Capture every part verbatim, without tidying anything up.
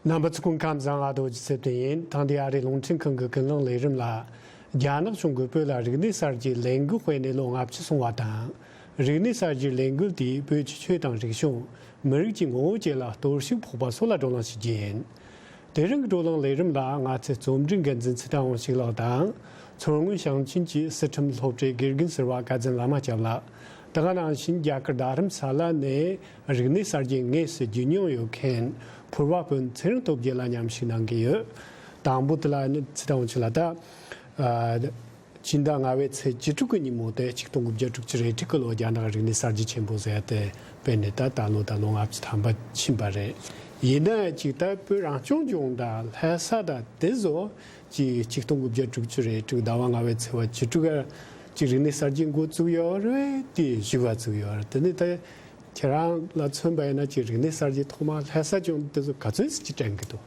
རྣམ་པ་ཚོ་སྐུ་ཁམས་བཟང་། ཨ་རྡོ་རྗེ་ཚེ་བརྟན་ཡིན། ཐེངས་འདིའི་ཨ་རིའི་རླུང་འཕྲིན་ཁང་གི་ཀུན་གླེང་ལས་རིམ་ལ། རྒྱ་ནག་གཞུང་གིས་བོད་ལ་རིག་གནས་གསར་བརྗེའི་ལས་འགུལ་སྤེལ་ནས་ལོ་ལྔ་བཅུ་སོང་བ་དང་། རིག་གནས་གསར་བརྗེའི་ལས་འགུལ་དེས་བོད་ཀྱི་ཆོས་དང་རིག་གཞུང་། མི་རིགས་ཀྱི་ངོ་བོ་བཅས་ལ་གཏོར་བཤིག་ཕོག་པ་སོགས་ལ་བགྲོ་གླེང་ཞུ་རྒྱུ་ཡིན། དེ་རིང་གི་བགྲོ་གླེང་ལས་རིམ་ལ་ང་ཚོའི་རྩོམ་སྒྲིག་འགན་འཛིན་ཚེ་བརྟན་དབང་ཕྱུག་ལགས་དང་། མཚོ་སྔོན་ཞིང་ཆེན་གྱི་སྲིད་ཁྲིམས་སློབ་གྲྭའི་དགེ་རྒན་ཟུར་པ་བཀའ་བཙུན་བླ་མ་སྐྱབས་ལགས། དེ་ག་ནང་བཞིན་རྒྱ་གར་རྡ་རམ་ས་ལ་ནས་རིག་གནས་གསར་བརྗེ་དངོས་སུ་བརྒྱུད་མྱོང་ཡོད་མཁན་ཕུར་བ་དཔོན་ཚེ་རིང་སྟོབས་རྒྱལ་ལ་མཉམ་ཞུགས་གནང་གི་ཡོད། དང་པོ་དེ་ལ་ནི་ཚེ་བརྟན་དབང་ཕྱུག་ལགས། ད་ཨ་ཕྱི་ཟླ་ལྔ་པའི་ཚེས་བཅུ་དྲུག་གི་ཉིན་མོ་སྟེ་ཆིག་སྟོང་དགུ་བརྒྱ་དྲུག་ཅུ་རེ་དྲུག་གི་ལོ་རྒྱ་ནག་རིག་གནས་གསར་བརྗེ་ཆེན་པོ་ཟེར་ཏེ་སྤེལ་ནས་ད་ད་ལོ་ད་ལོ་ལྔ་བཅུ་ཐམ་པ་ཕྱིན་པ་རེད། ཡིན་ན་ཅིག་ད་བོད་རང་སྐྱོང་ལྗོངས་དང་ལྷ་ས་དང་དེ་ཚོ་ཅིག་ཆིག་སྟོང་དགུ་བརྒྱ་དྲུག་ཅུ་རེ་དྲུག་ཟླ་བ་ལྔ་པའི་ཚེས་པ་བཅུ་དྲུག་ག་ཅིག་རིག་གནས་གསར་བརྗེ་འགོ་བཙུགས་ཡོད་རེད། དེ་བཞུགས་པ་བཙུགས་ཡོད་རེད། དེ་ནས་ད་ཁྱེད་རང་ལ་མཚོན་པ་ཡིན་ན་ཅིག་རིག་གནས་གསར་བརྗེ་ཐོག་མ་ལྷ་ས་ལྗོངས་དེ་ཚོ་ག་ཚོད་ཅིག་དྲན་གི་འདུག་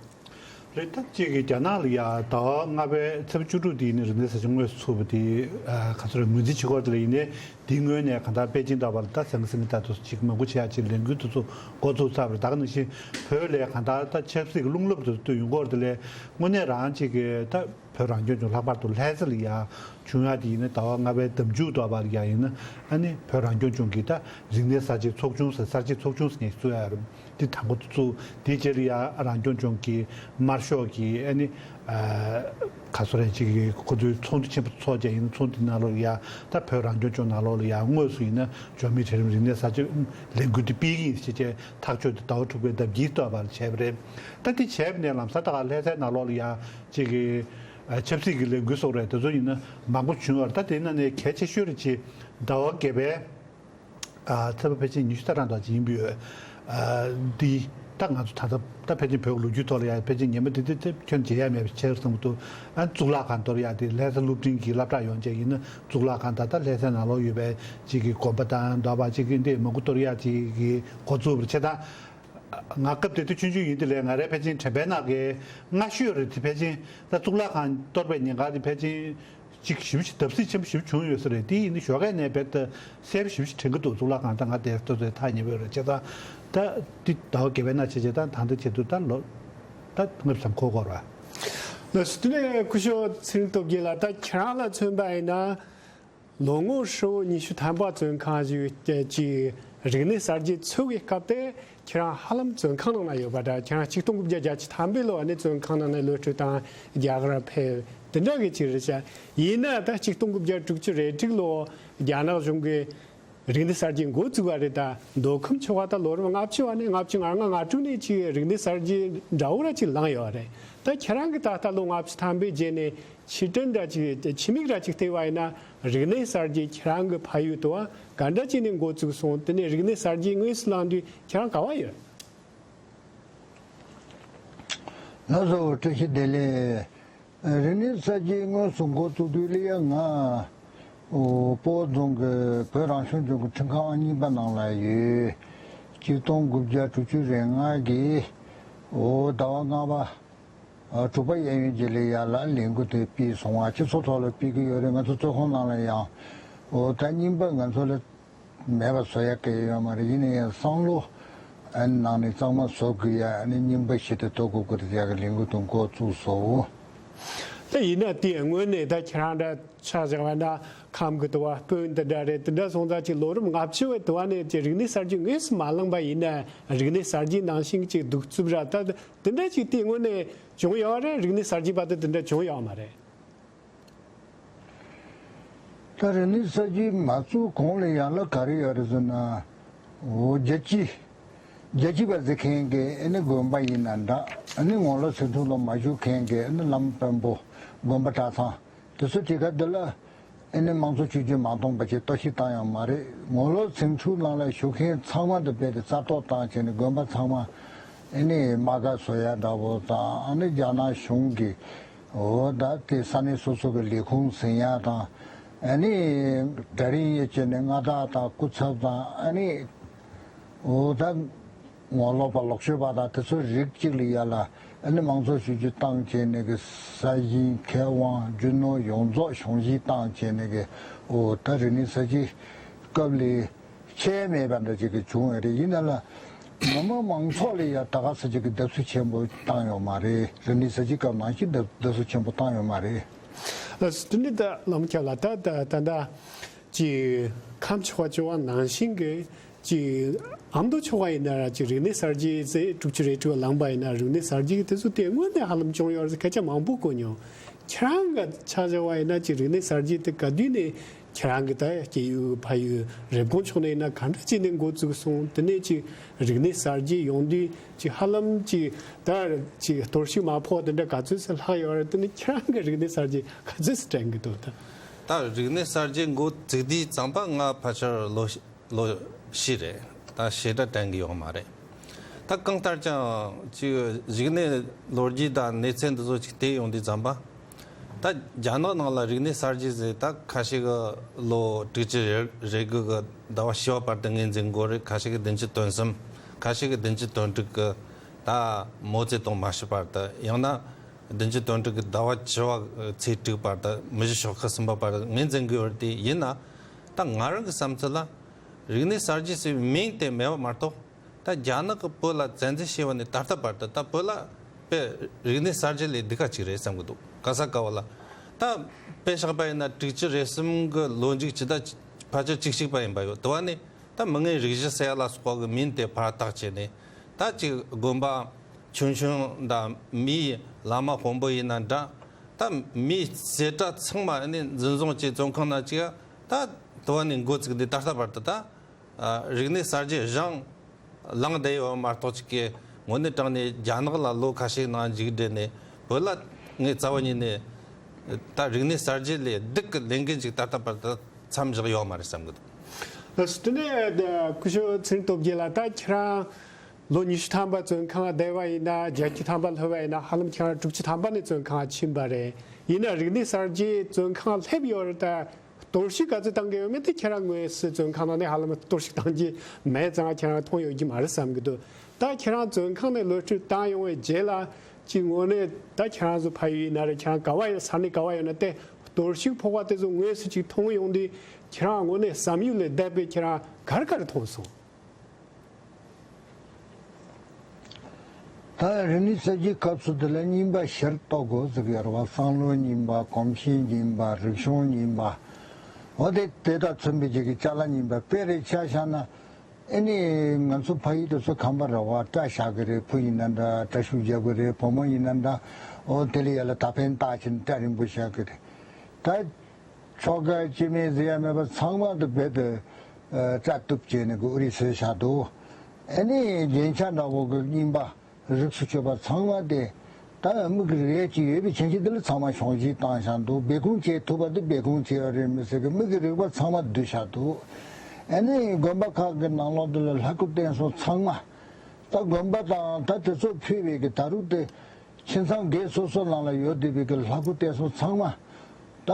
རེད། ད་གཅིག་གིས་རྒྱ་ནག་ལ་ཡ་ཟླ་བ་ལྔ་པའི་ཚེས་པ་བཅུ་དྲུག་དེ་ཡིན་ན་རིག་གནས་གསར་བརྗེ་དངོས་སུ་ཚུགས་པ་དེ་ག་ཚོད་རེད། ངོས་འཛིན་བྱེད་སྐོར་དེ་ལ་ཡིན་ནའི་དེའི་སྔོན་ནས་གང་ལྟར་པེ་ཅིང་ལྟ་བུ་ལ་ད་ཟང་ཟིང་ད་དུ་ཅིག་མང་པོ་བྱེད་ཡ་ཅིག་ལས་འགུལ་དེ་ཚོ་འགོ་བཙུགས་ཚར་བ་རེད། ད་ག་ནང་བཞིན་བོད་ལ་གང་ལྟར་ད་ཆབ་སྲིད་ཀྱི་རླུང་རླབས་དེ་ཚོ་ཡོང་གི་ཡོད་རེད། དེ་ལས་དངོས་གནས་རང་གཅིག་གིས་ད་བོད་རང་སྐྱོང་ལྗོངས་ལྷག་པར་དུ་ལྷ་ས་ལ་ཡ་བྱུང་ཡ་དེ་ཡིན་ན་ཟླ་བ་ལྔ་པའི་ཟླ་མཇུག་ཏུ་བར་ལ་ཡ་ཡིན་ན་ཨ་ནི་བོད་རང་སྐྱོང་ལྗོངས་ཀྱི་ད་རིག་གནས་གསར་བརྗེ་ཚོགས་ཆུང་ཟེར་གསར་བརྗེ་ཚོགས་ཆུང་ཟེར་ནས་བཙུགས་ཡ་རེད། དེ་དང་པོ་བཙུགས། དེའི་རྗེས་ལ་ཡ་རང་སྐྱོང་ལྗོངས་ཀྱི་དམར་ཤོག་གི་ཨ་ནི་ཨ་ག་ཚོད་རེད་ཅིག་གི་ཁོ་ཚོའི་ཚོགས་འདུ་ཆེན་པོ་ཚོགས་བྱས་ཡིན། ཚོགས་འདུ་ནང་ལོགས་ལ་ཡ་ད་བོད་རང་སྐྱོང་ལྗོངས་ནང་ལོགས་ལ་ཡ་དངོས་སུ་ཡིན་ན་འབྱོར་མེད་གྲལ་རིམ་རིག་གནས་གསར་བརྗེ་ལས་འགུལ་དེ་སྤེལ་གྱི་ཡིན་ཞེས་བྱས་ཐག་གཅོད་དེ་ཟླ་བ་དྲུག་པའི་ཟླ་བརྒྱད་ཐོག་བར་བྱས་པ་རེད། ད་དེ་བྱས་པ་ནས་ལམ་སང་ད་ག་ལྷ་སའི་ནང་ལོགས་ལ་ཡ་ཅིག་གི་ཨ་ཆབ་སྲིད་ཀྱི་ལས་འགུལ་སོགས་རེད། དེ་ཚོ་ཡིན་ན་མང་པོ་བྱུང་བ་རེད། ད་དེ་ནང་ནས་གལ་ཆེ་ཤོས་རེད་ཅེས་ཟླ་བ་བརྒྱད་པའི་ཨ་ཚེས་པ་ཕལ་ཆེར་ཉི་ཤུ་རྩ་གྲངས་དང་ཅིག་ཡིན་པའི་ཨ་འདི་ད་ང་ཚོ་ད་ལྟ་ད་ཕལ་ཆེར་བོད་ཀྱི་ལོ་རྒྱུས་ཐོག་ལ་ཡ་ཕལ་ཆེར་ཉན་པ་དེ་དེ་དེ་ཁྱོན་མཇལ་ཡ་མེད་པ་ཆེར་སོང་འདུག་ཨ་གཙུག་ལག་ཁང་གཏོར་ཡ་དེ་ལྷ་ས་སློབ་འབྲིང་གི་སློབ་གྲྭ་ཡོང་བྱས་ཡིན་ན་གཙུག་ལག་ཁང་ད་ལྟ་ལྷ་སའི་ནང་ལོགས་ཡོད་པའི་ཅིག་གི་དགོན་པ་དང་འདྲ་བ་ཅིག་གི་འདི་མང་པོ་གཏོར་ཡ་ཅིག་གི་འགོ་བཙུགས་པ་རེད། བྱས་ཙང་ང་སྐབས་དེ་དུས་ཆུང་ཆུང་ཡིན་དུས་ལས་ང་རའི་ཕལ་ཆེར་དྲན་པའི་ནང་གི་སྔ་ཤོས་རེད། དེ་ཕལ་ཆེར་ད་གཙུག་ལག་ཁང་གཏོར་བའི་ཉེན་ཁ་དེ་ཕལ་ཆེར་ཅིག་ཞེ་པོ་ཅིག་བརྡབ་གསིག་ཆེན་པོ་ཞེ་པོ་བྱུང་ཡོད་ས་རེད། དེ་ཡིན་དུས་ཞོགས་ཀས་ནས་རྦད་དེ་གསལ་པོ་ཞེ་པོ་ཅིག་དྲན་གྱི་འདུག་གཙུག་ལག་ཁང་ད་ང་དེར་ལྟོས་ཚོད་ཐག་ཉེ་པོ་རེད། བྱས་ཙང་ད་འདི་ཟླ་བ་བརྒྱད་པའི་ནང་བྱས་བྱས་ད་ད་ལྟ་བྱས་དུས་ད་ལོ་ད་ལྔ་བཅུ་ཙམ་འཁོར་འཁོར་བ། ལགས་སོ། དེ་ནས་སྐུ་ཞབས་ཚེ་རིང་སྟོབས་རྒྱལ་ལགས། ད་ཁྱེད་རང་ལ་མཚོན་པ་ཡིན་ན། ལོ་ངོ་ཧྲིལ་པོ་ཉི་ཤུ་ཐམ་པ་བཙོན་ཁང་ཞིག་ཅིག་རིག་གནས་གསར་བརྗེ་ཚུགས་ཀྱི་སྐབས་དེ་ཁྱེད་རང་ཧ་ལམ་བཙོན་ཁང་ནང་ན་ཡོད་པ་འདྲ། ཁྱེད་རང་ཆིག་སྟོང་དགུ་བརྒྱ་བརྒྱད་ཅུ་ཐམ་པའི་ལོ་ནས་བཙོན་ཁང་ནང་ནས་གློད་བཀྲོལ་དང་རྒྱ་གར་ཕེབས་དེ་འདྲ་གི་ཅིག་རེད་ཤག་ཡིན་ན་ད་ཆིག་སྟོང་དགུ་བརྒྱ་དྲུག་ཅུ་རེ་དྲུག་ལོ་རྒྱ་ནག་གཞུང་གིས་རིག་གནས་གསར་བརྗེ་འགོ་བཙུགས་པ་རེད། ད་མདོ་ཁམས་ཕྱོགས་ཁག་ད་ལོ་རབས་ལྔ་བཅུ་བ་ནས་ལྔ་བཅུ་ང་ལྔ་ང་དྲུག་ནས་ཅིག་རིག་གནས་གསར་བརྗེ་འདྲ་བོ་ར་ཅིག་ལངས་ཡོད་རེད། ད་ཁྱེད་རང་གིས་ད་ལྟ་ལོ་ལྔ་བཅུ་ཐམ་པའི་རྗེས་ནས་ཕྱིར་དྲན་འདྲ་ཅིག་ཕྱི་མིག་ར་ཅིག་བལྟས་པ་ཡིན་ན་རིག་གནས་གསར་བརྗེ་ཁྱེད་རང་གི་ཕ་ཡུལ་དུ་བ་ག་འདྲ་ཅིག་ནས་འགོ་བཙུགས་སོང་། དེ་ནས་རིག་གནས་གསར་བརྗེ་དངོས་སུ་བླངས་དུས་ཁྱེད་རང་ག་བ་ཡོད། ལགས་སོ། བཀྲ་ཤིས་བདེ་ལེགས། རིག་གནས་གསར་བརྗེ་དངོས་སུ་འགོ་བཙུགས་དུས་ལ་ཡང་ང་ཨོ་སྤོ་བོ་རྫོང་གི་བོད་རང་སྐྱོང་ལྗོངས་ཀྱི་ཁྲིམས་ཁང་ཨང་གཉིས་པ་ནང་ལ་ཡོད། ཆིག་སྟོང་དགུ་བརྒྱ་དྲུག་ཅུ་རེ་ལྔ་གི་ཨོ་ཟླ་བ་ལྔ་པ་ཨ་དྲུག་པ་གཡས་གཡོན་རྗེས་ལ་ཡར་ལ་ལས་འགུལ་དེ་སྤེལ་སོང་བ། སྤྱི་ཚོགས་ཐོག་ལ་སྤེལ་གྱི་ཡོད་རེད། ང་ཚོ་བཙོན་ཁང་ནང་ལ་ཡང་ཨོ་ད་རྙིང་པ་ང་ཚོ་ལ་མེད་པ་བཟོ་ཡ་གང་ཡང་ཡོད་མ་རེད། ཡིན་ན་ཡང་བསམ་བློ་ཨ་ནི་ནང་ནས་གཙང་མ་བཟོ་དགོས་ཡ། ཨ་ནི་རྙིང་པ་ཞིག་ཏུ་གཏོར་དགོས་ཀྱི་རེད་ཡ་གི་ལས་འགུལ་དེ་འགོ་བཙུགས་སོང་། ད་ཡིན་ན་དེ་དངོས་གནས་ད་ཁྱེད་རང་འདྲ་ཆ་བཞག་པ་ན་ཁམས་ཀྱི་དུ་བ་དཔོན་དེ་འདྲ་རེད། དེ་འདྲ་སོང་ཙང་ཅིག་ལོ་རབས་ལྔ་བཅུ་བའི་དུ་བ་ནས་ཅིག་རིག་གནས་གསར་བརྗེ་དངོས་སུ་མ་བླངས་པ་ཡིན་ན་རིག་གནས་གསར་བརྗེ་ནང་བཞིན་ཅིག་གདུག་རྩུབ་ར་ད་དེ་འདྲ་ཅིག་དེ་དངོས་གནས་བྱུང་ཡོད་རེད། རིག་གནས་གསར་བརྗེ་བར་དུ་དེ་འདྲ་བྱུང་ཡོད་མ་རེད། ད་རིག་གནས་གསར་བརྗེ་མ་བཙུགས་གོང་ལ་ཡང་ལ་ག་རེ་ཡོད་རེད་ཟེར་ན། འོ་རྒྱལ་སྤྱི། རྒྱལ་སྤྱི་པ་ཟེར་མཁན་གྱི་ཨ་ནི་དགོན་པ་ཡིན་ན་འདྲ། ཨ་ནི་ངོ་ལོག་ཟིང་འཁྲུག་ལ་མ་ཞུགས་མཁན་གྱི་ཨ་ནི་བླ་མ་དཔོན་པོ་དགོན་པ་གྲྭ་ཚང་དེ་ཚོ་དེ་ག་དེ་ལ་ཨ་ནི་དམངས་གཙོ་སྤྱོད་བརྒྱུད་མ་གཏོང་པ་ཅིག་གཏོར་བཤིག་བཏང་ཡོད་མ་རེད། ངོ་ལོག་ཟིང་འཁྲུག་ནང་ལ་ཞུགས་མཁན་ཚང་མ་དང་རྦད་དེ་རྩ་གཏོར་བཏང་བྱས་ནས་དགོན་པ་ཚང་མ་ཨ་ནི་དམག་སྒར་བཟོ་ཡ་འདྲ་བོ་དང་། ཨ་ནི་རྒྱ་ནག་གཞུང་གི་འོ་ད་དེ་ས་གནས་སོ་སོ་གི་ལས་ཁུངས་ཟིན་ཡ་དང་། ཨ་ནི་སྒྲ་རིང་ཡས་བྱས་ནས་མངའ་བདག་དང་སྐུ་ཚབ་དང་། ཨ་ནི་འོ་ད་ངོ་ལོག་པ་ལོག་སྤྱོད་པ་དང་དེ་ཚོ་རིགས་གཅིག་ལ་ཡ་ལ་ཨ་ནི་དམངས་གཙོ་སྤྱོད་བརྒྱུད་བཏང་བྱས་ནས་གི་ས་ཞིང་ཁེ་དབང་རྒྱུ་ནོར་ཡོངས་རྫོགས་གཞུང་བཞེས་བཏང་བྱས་ནས་གི་འོ་ད་རིག་གནས་གསར་བརྗེ་སྐབས་ལས་ཆད་མེད་པ་འདྲ་ཅིག་གི་བྱུང་བ་རེད། ཡིན་ན་ལ་ མི་མང་མང་ཚོགས་ལ་ཡང་ད་ག་ས་ཅིག་གི་བརྡབ་གསིག་ཆེན་པོ་བཏང་ཡོད་མ་རེད། རིག་གནས་གསར་བརྗེ་སྐབས་ནང་བཞིན་བརྡབ་བརྡབ་གསིག་ཆེན་པོ་བཏང་ཡོད་མ་རེད། ལགས་སོ། དེ་ནི་ད་བླ་མ་ཁྱེད་ལ་ད་ད་ད་ད་ཅིག་ཁམས་ཕྱོགས་པ་ཅོ་བ་ནང་བཞིན་གྱི་ཅིག་ཨ་མདོ་ཕྱོགས་པ་ཡིན་ན་ར་ཅིག་རིག་གནས་གསར་བརྗེ་ཟེར་དྲུག་ཅུ་རེ་དྲུག་ལངས་པ་ཡིན་ན་རིག་གནས་གསར་བརྗེ་གི་དེ་ཚོ་དེ་དངོས་གནས་ཧ་ལམ་བྱུང་ཡོད་རེད་ཟེར་སྐད་ཆ་མང་པོ་གོ་མྱོང་། ཁྱེད་རང་གི་ཆ་བཞག་པ་ཡིན་ན་ཅིག་རིག་གནས་གསར་བརྗེ་དེ་ག་དུས་ནས་ཁྱེད་རང་གི་ད་སྐྱེས་ཡུལ་ཕ་ཡུལ་རེབ་གོང་ཕྱོགས་ནས་ཡིན་ན་ག་འདྲ་ཅིག་ནས་འགོ་བཙུགས་སོང་། དེ་ནས་ཅིག་རིག་གནས་གསར་བརྗེ་ཡོང་དུས་ཅིག་ཧ་ལམ་ཅིག་ད་ཅིག་གཏོར་བཤིག་མ་ཕོག་དེ་འདྲ་ག་ཚོད་ཙམ་ལྷག་ཡོད་རེད། དེ་ནས་ཁྱེད་རང་གི་རིག་གནས་གསར་བརྗེ་ག་ཚོད་ཙམ་དྲན་གི་འདུག་ད། ད་རིག་གནས་གསར་བརྗེ་འགོ་བཙུགས་དུས་ཙམ་པ་ང་ཕལ་ཆེར་ལོ་ལོ་བཞི་རེད། ད་ཞེ་དྲག་དྲན་གི་ཡོད་མ་རེད། ད་གང་ལྟར་ཀྱང་ཅིག་གཞུག་ནས་ལོ་རྒྱུས་དང་གནས་ཚུལ་འདི་ཚོ་ཅིག་བལྟས་ཡོང་དུས་ཙམ་པ། ད་རྒྱ་ནག་ནང་ལ་རིག་གནས་གསར་བརྗེ་ཟེར་ད་ཁ་ཤས་ཀྱི་ལོ་དྲུག་ཅུ་རེ་རེ་དགུ་གི་ཟླ་བ་བཞི་བ་བར་དུ་ངོས་འཛིན་དགོས་རེད། ཁ་ཤས་ཀྱི་བདུན་ཅུ་དོན་གསུམ། ཁ་ཤས་ཀྱི་བདུན་ཅུ་དོན་དྲུག་གི་ད་མའོ་ཙེ་ཏུང་མ་ཤི་བར་དུ། ཡང་ན་བདུན་ཅུ་དོན་དྲུག་གི་ཟླ་བ་བཅུ་བ་ཚེས་དྲུག་བར་དུ། མི་བཞི་ཤོག་ཁག་གསུམ་པ་བར་དུ་ངོས་འཛིན་དགོས་རེད། དེ་ཡིན་ན་ད་ང་རང་གི་བསམ་ཚུལ་ལ། རིག་གནས་གསར་བརྗེ་ཟེར་བའི་མིང་དེ་མེད་པ་མ་གཏོགས། ད་རྒྱ་ནག་གིས་བོད་ལ་བཙན་འཛུལ་བྱས་པ་ནས་ད་ལྟ་བར་དུ་ད་བོད་ལ་དཔེ་རིག་གནས་གསར་བརྗེ་ལས་སྡུག་ག་ཅིག་རེད་བསམ་གི་འདུག། ག་ས་ག་བ་ལ་ད་དཔེ་བཞག་པ་ཡིན་ན་དྲུག་ཅུ་རེ་གསུམ་གི་ལོ་མཇུག་ཇི་ལྟར་ཕལ་ཆེར་བཅུ་གཅིག་པ་ཡིན་པ་ཡོད། དེ་བ་ནས་ད་མི་ངན་རིགས་བཞི་ཟེར་ཡ་ལ་སོགས་པ་གི་མིང་དེ་ཕར་བཏགས་བྱས་ནས། ད་ཅིག་དགོན་པ་ཆུང་ཆུང་དང་མིའི་བླ་མ་དཔོན་པོ་ཡིན་ན་འདྲ། ད་མིའི་གསེར་ཁྲ་ཚང་མ་ནི་འཛིན་བཟུང་བྱས་བཙོན་ཁང་ནང་བཅུག་ཡ། ད་དེ་བ་ནས་འགོ་བཙུགས་ཏེ་ད་ལྟ་བར་དུ་ད། ཨ། རིག་གནས་གསར་བརྗེ་རང་ལངས་བསྡད་ཡོད་མ་གཏོགས་ཅིག་གི་ངོས་ནས་དྲངས་ནས་རྒྱ་ནག་ལ་ལོ་ཁ་ཤས་ནང་མཇུག་སྒྲིལ་ནས་བོད་ལ་ངས་རྩ་བ་ཉིད་ནས་ད་རིག་གནས་གསར་བརྗེ་ལས་སྡུག་གི་ལས་འགན་ཅིག་ད་ལྟ་བར་དུ་མཚམས་བཞག་ཡོད་མ་རེད་བསམ་གི་འདུག། ལགས་སོ། དེ་ནས་སྐུ་ཞབས་ཚེ་རིང་སྟོབས་རྒྱལ་ལགས། ད་ཁྱེད་རང་ལོ་ཉི་ཤུ་ཐམ་པ་བཙོན་ཁང་བསྡད་པ་ཡིན་ན། བརྒྱད་ཅུ་ཐམ་པ་སླེབས་པ་ཡིན་ན། ཧ་ལམ་ཁྱེད་རང་དྲུག་ཅུ་ཐམ་པ་ནས་བཙོན་ཁང་ཕྱིན་པ་རེད། ཡིན་ན་རིག་གནས་གསར་བརྗེ་བཙོན་ཁང་སླེབས་ཡོད་རེད། ད་གཏོར་བཤིག་ག་ཚོད་བཏང་གི་ཡོད་མེད་དེ་ཁྱེད་རང་དངོས་སུ་བཙོན་ཁང་ནང་ནས་ཧ་ལམ་གཏོར་བཤིག་བཏང་རྒྱུ་མེད་ཙང་ཁྱེད་རང་མཐོང་ཡོད་ཀྱི་མ་རེད་བསམ་གྱི་འདུག། ད་ཁྱེད་རང་བཙོན་ཁང་ནས་གློད་གྲོལ་བཏང་ཡོང་བའི་རྗེས་ལ་ཅིག་དངོས་གནས་ད་ཁྱེད་རང་ཚོ་ཕ་ཡུལ་ཡིན་ན་རེད། ཁྱེད་རང་ག་བ་ཡོད། ས་གནས་ག་བ་ཡོད་ན་དེ་གཏོར་བཤིག་ཕོག་པ་དེ་ཚོ་དངོས་སུ་ཅིག་མཐོང་ཡོང་དུས་ཁྱེད་རང་དངོས་གནས་བསམ་ཡུལ་ལས་འདས་པའི་ཁྱེད་རང་ག་རེ་ག་རེ་མཐོང་སོང་། ད་རིག་གནས་གསར་བརྗེའི་སྐབས་སུ་དེ་ལ་རྙིང་པ་ཕྱིར་གཏོར་དགོས་ཟེར་གྱི་ཡོད་རེད་བ། བསམ་བློ་རྙིང་པ། གོམས་གཤིས་རྙིང་པ། རིག་གཞུང་རྙིང་པ། འོ་དེ་དེ་དང་མཚོན་པའི་ཅིག་གི་ཅ་ལག་རྙིང་པ། དཔེ་རེ་ཆ་བཞག་ན་ཨེ་ནི་ང་ཚོ་ཕ་ཡུལ་དེ་ཚོ་ཁང་པ་ར་བ་སྐྲ་བཞར་གི་རེད། བུ་ཡིན་ན་འདྲ་སྐྲ་ཤུབས་རྒྱག་གི་རེད། བུ་མོ་ཡིན་ན་འདྲ་འོ་དེ་ལ་ཡ་ལ་ད་ཕན་བཏགས་བྱས་ནས་སྐྲ་རིང་པོ་བཞར་གི་རེད། ད་ཆོ་ག་སྐྱེ་དམན་ཟེར་ཡ་མེད་པ་ཚང་མ་དེ་རྦད་དེ་ཨ་སྐྲ་གཏུབ་བྱས་ནས་གི་ཨུ་རི་བཟོས་བཞག་འདུག། ཨ་ནི་རྒྱན་ཆ་འདྲ་བོ་གི་རྙིང་པ་རིགས་སུ་ཆད་པ་ཚང་མ་དེ་ད་མིག་གི་རིག་ཅིག་ཡོད་པའི་ཆ་ནས་དེ་ལ་ཚང་མ་ཤོང་ཅིག་བཏང་བཞག་འདུག། སྦས་སྐུང་བྱེད་ཐུབ་པ་དེ་སྦས་སྐུང་བྱས་ཡོད་རེད་མི་སྲིད་གི། མིག་གི་རིག་པ་ཚང་མ་བསྡུས་བཞག་འདུག། ཨ་ནི་དགོན་པ་ཁག་གི་ནང་ལོགས་དེ་ལ་ལྷ་སྐུ་རྟེན་གསུམ་ཚང་མ་ད་དགོན་པ་དང་ད་དེ་ཚོ་ཕུད་པའི་གི་ད་རུང་དེ། ཁྱིམ་ཚང་སྒེར་སོ་སོ་ནང་ལ་ཡོད་བསྡད་པའི་གི་ལྷ་སྐུ་རྟེན་གསུམ་ཚང་མ་ད་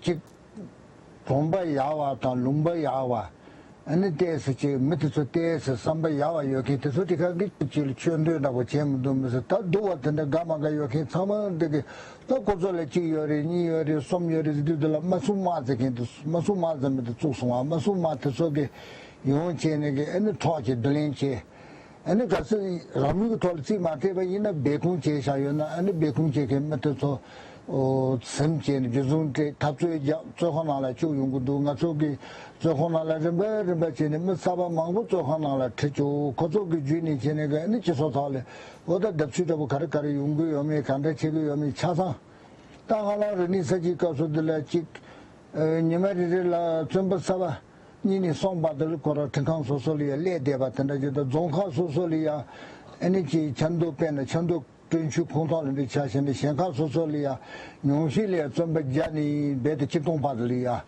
ཅིག་གྲོང་པ་ཡག་པ་དང་ལུང་པ་ཡག་པ། ཨ་ནི་ཏོག་ཙམ་ཅིག་མི་དེ་ཚོ་ཏོག་ཙམ་བསམ་པ་ཡག་པ་ཡོད་མཁན་དེ་ཚོ་དེ་ག་གི་ཅིག་ལ་ཆོས་འདོན་འདྲ་པོ་བྱས་མི་འདུག་མི་ཟེར། ད་སྡུག་པ་དེ་འདྲ་དགའ་མ་དགའ་ཡོད་མཁན་ཚང་མ་འདི་གི་ད་ཁོ་ཚོ་ལ་གཅིག་ཡོད་རེད། གཉིས་ཡོད་རེད། གསུམ་ཡོད་རེད་ཟེར་དུས་དེ་ལ་མ་སྲུང་མ་ཟེར་མཁན་དེ། མ་སྲུང་མ་ཟེར་མི་དེ་བཙུགས་སོང་བ། མ་སྲུང་མ་དེ་ཚོ་གི་ཡོང་བྱས་ནས་གི་ཨ་ནི་འཕྲོག་བྱས་བསྡུ་ལེན་བྱས། ཨ་ནི་གལ་སྲིད་རང་མོས་ཀྱི་ཐོག་ལ་རྩིས་མ་སྤྲད་པ་ཡིན་ན་སྦས་སྐུང་བྱས་བཞག་ཡོད་ན། ཨ་ནི་སྦས་སྐུང་བྱེད་མཁན་མི་དེ་ཚོ་ཟིན་བྱས་ནས་རྒྱུ་ཟུང་སྤྲད། འཐབ་རྩོད་རྒྱག། བཙོན་ཁང་ནང་ལ་བཅུག་ཡོང་གི་འདུག། ང་ཚོ་གི་བཙོན་ཁང་ནང་ལ་རིམ་པ་རིམ་པ་བྱས་ནས་མི་གསར་པ་མང་པོ་བཙོན་ཁང་ནང་ལ་ཁྲིད་བཅུག། ཁོ་ཚོ་གི་བརྒྱུད་ནས་བྱས་ནས་གི་ཨ་ནི་སྤྱི་ཚོགས་ཐོག་ལ་འོ་ད་བརྡབ་གསིག་འདྲ་པོ་ག་རེ་ག་རེ་ཡོང་གི་ཡོད་མེད། ག་འདྲ་བྱེད་ཀྱི་ཡོད་མེད་ཆ་ཚང་ད་ང་རང་རིག་གནས་གསར་བརྗེའི་སྐབས་སུ་འདི་ལ་གཅིག་ཉི་མ་རེ་རེ་ལ་བཙོན་པ་གསར་པ་གཉིས་ནས་གསུམ་བར་དུ་ལ་ཁོ་རང་ཁྲིམས་ཁང་སོ་སོ་ལ་ཡ་སླེབས་བསྡད་པ་དེ་འདྲ་ཅིག་དང་། རྫོང་ཁག་སོ་སོ་ལ་ཡ་ཨ་ནི་ཅིག་ཆབ་མདོ། དཔེར་ན་ཆབ་མདོ་བསྟན་ཆོས་ཁོངས་གཏོགས་ལ་འདི་ཆ་བཞག་ན་གཞན་ཁག་སོ་སོ་ལ་ཡ་ཉུང་ཤོས་ལ་ཡ་བཙོན་པ་བརྒྱ་ནས་རྦད་དེ་ཆིག་སྟོང་བར་དུ་ལ་ཡ་ཨ་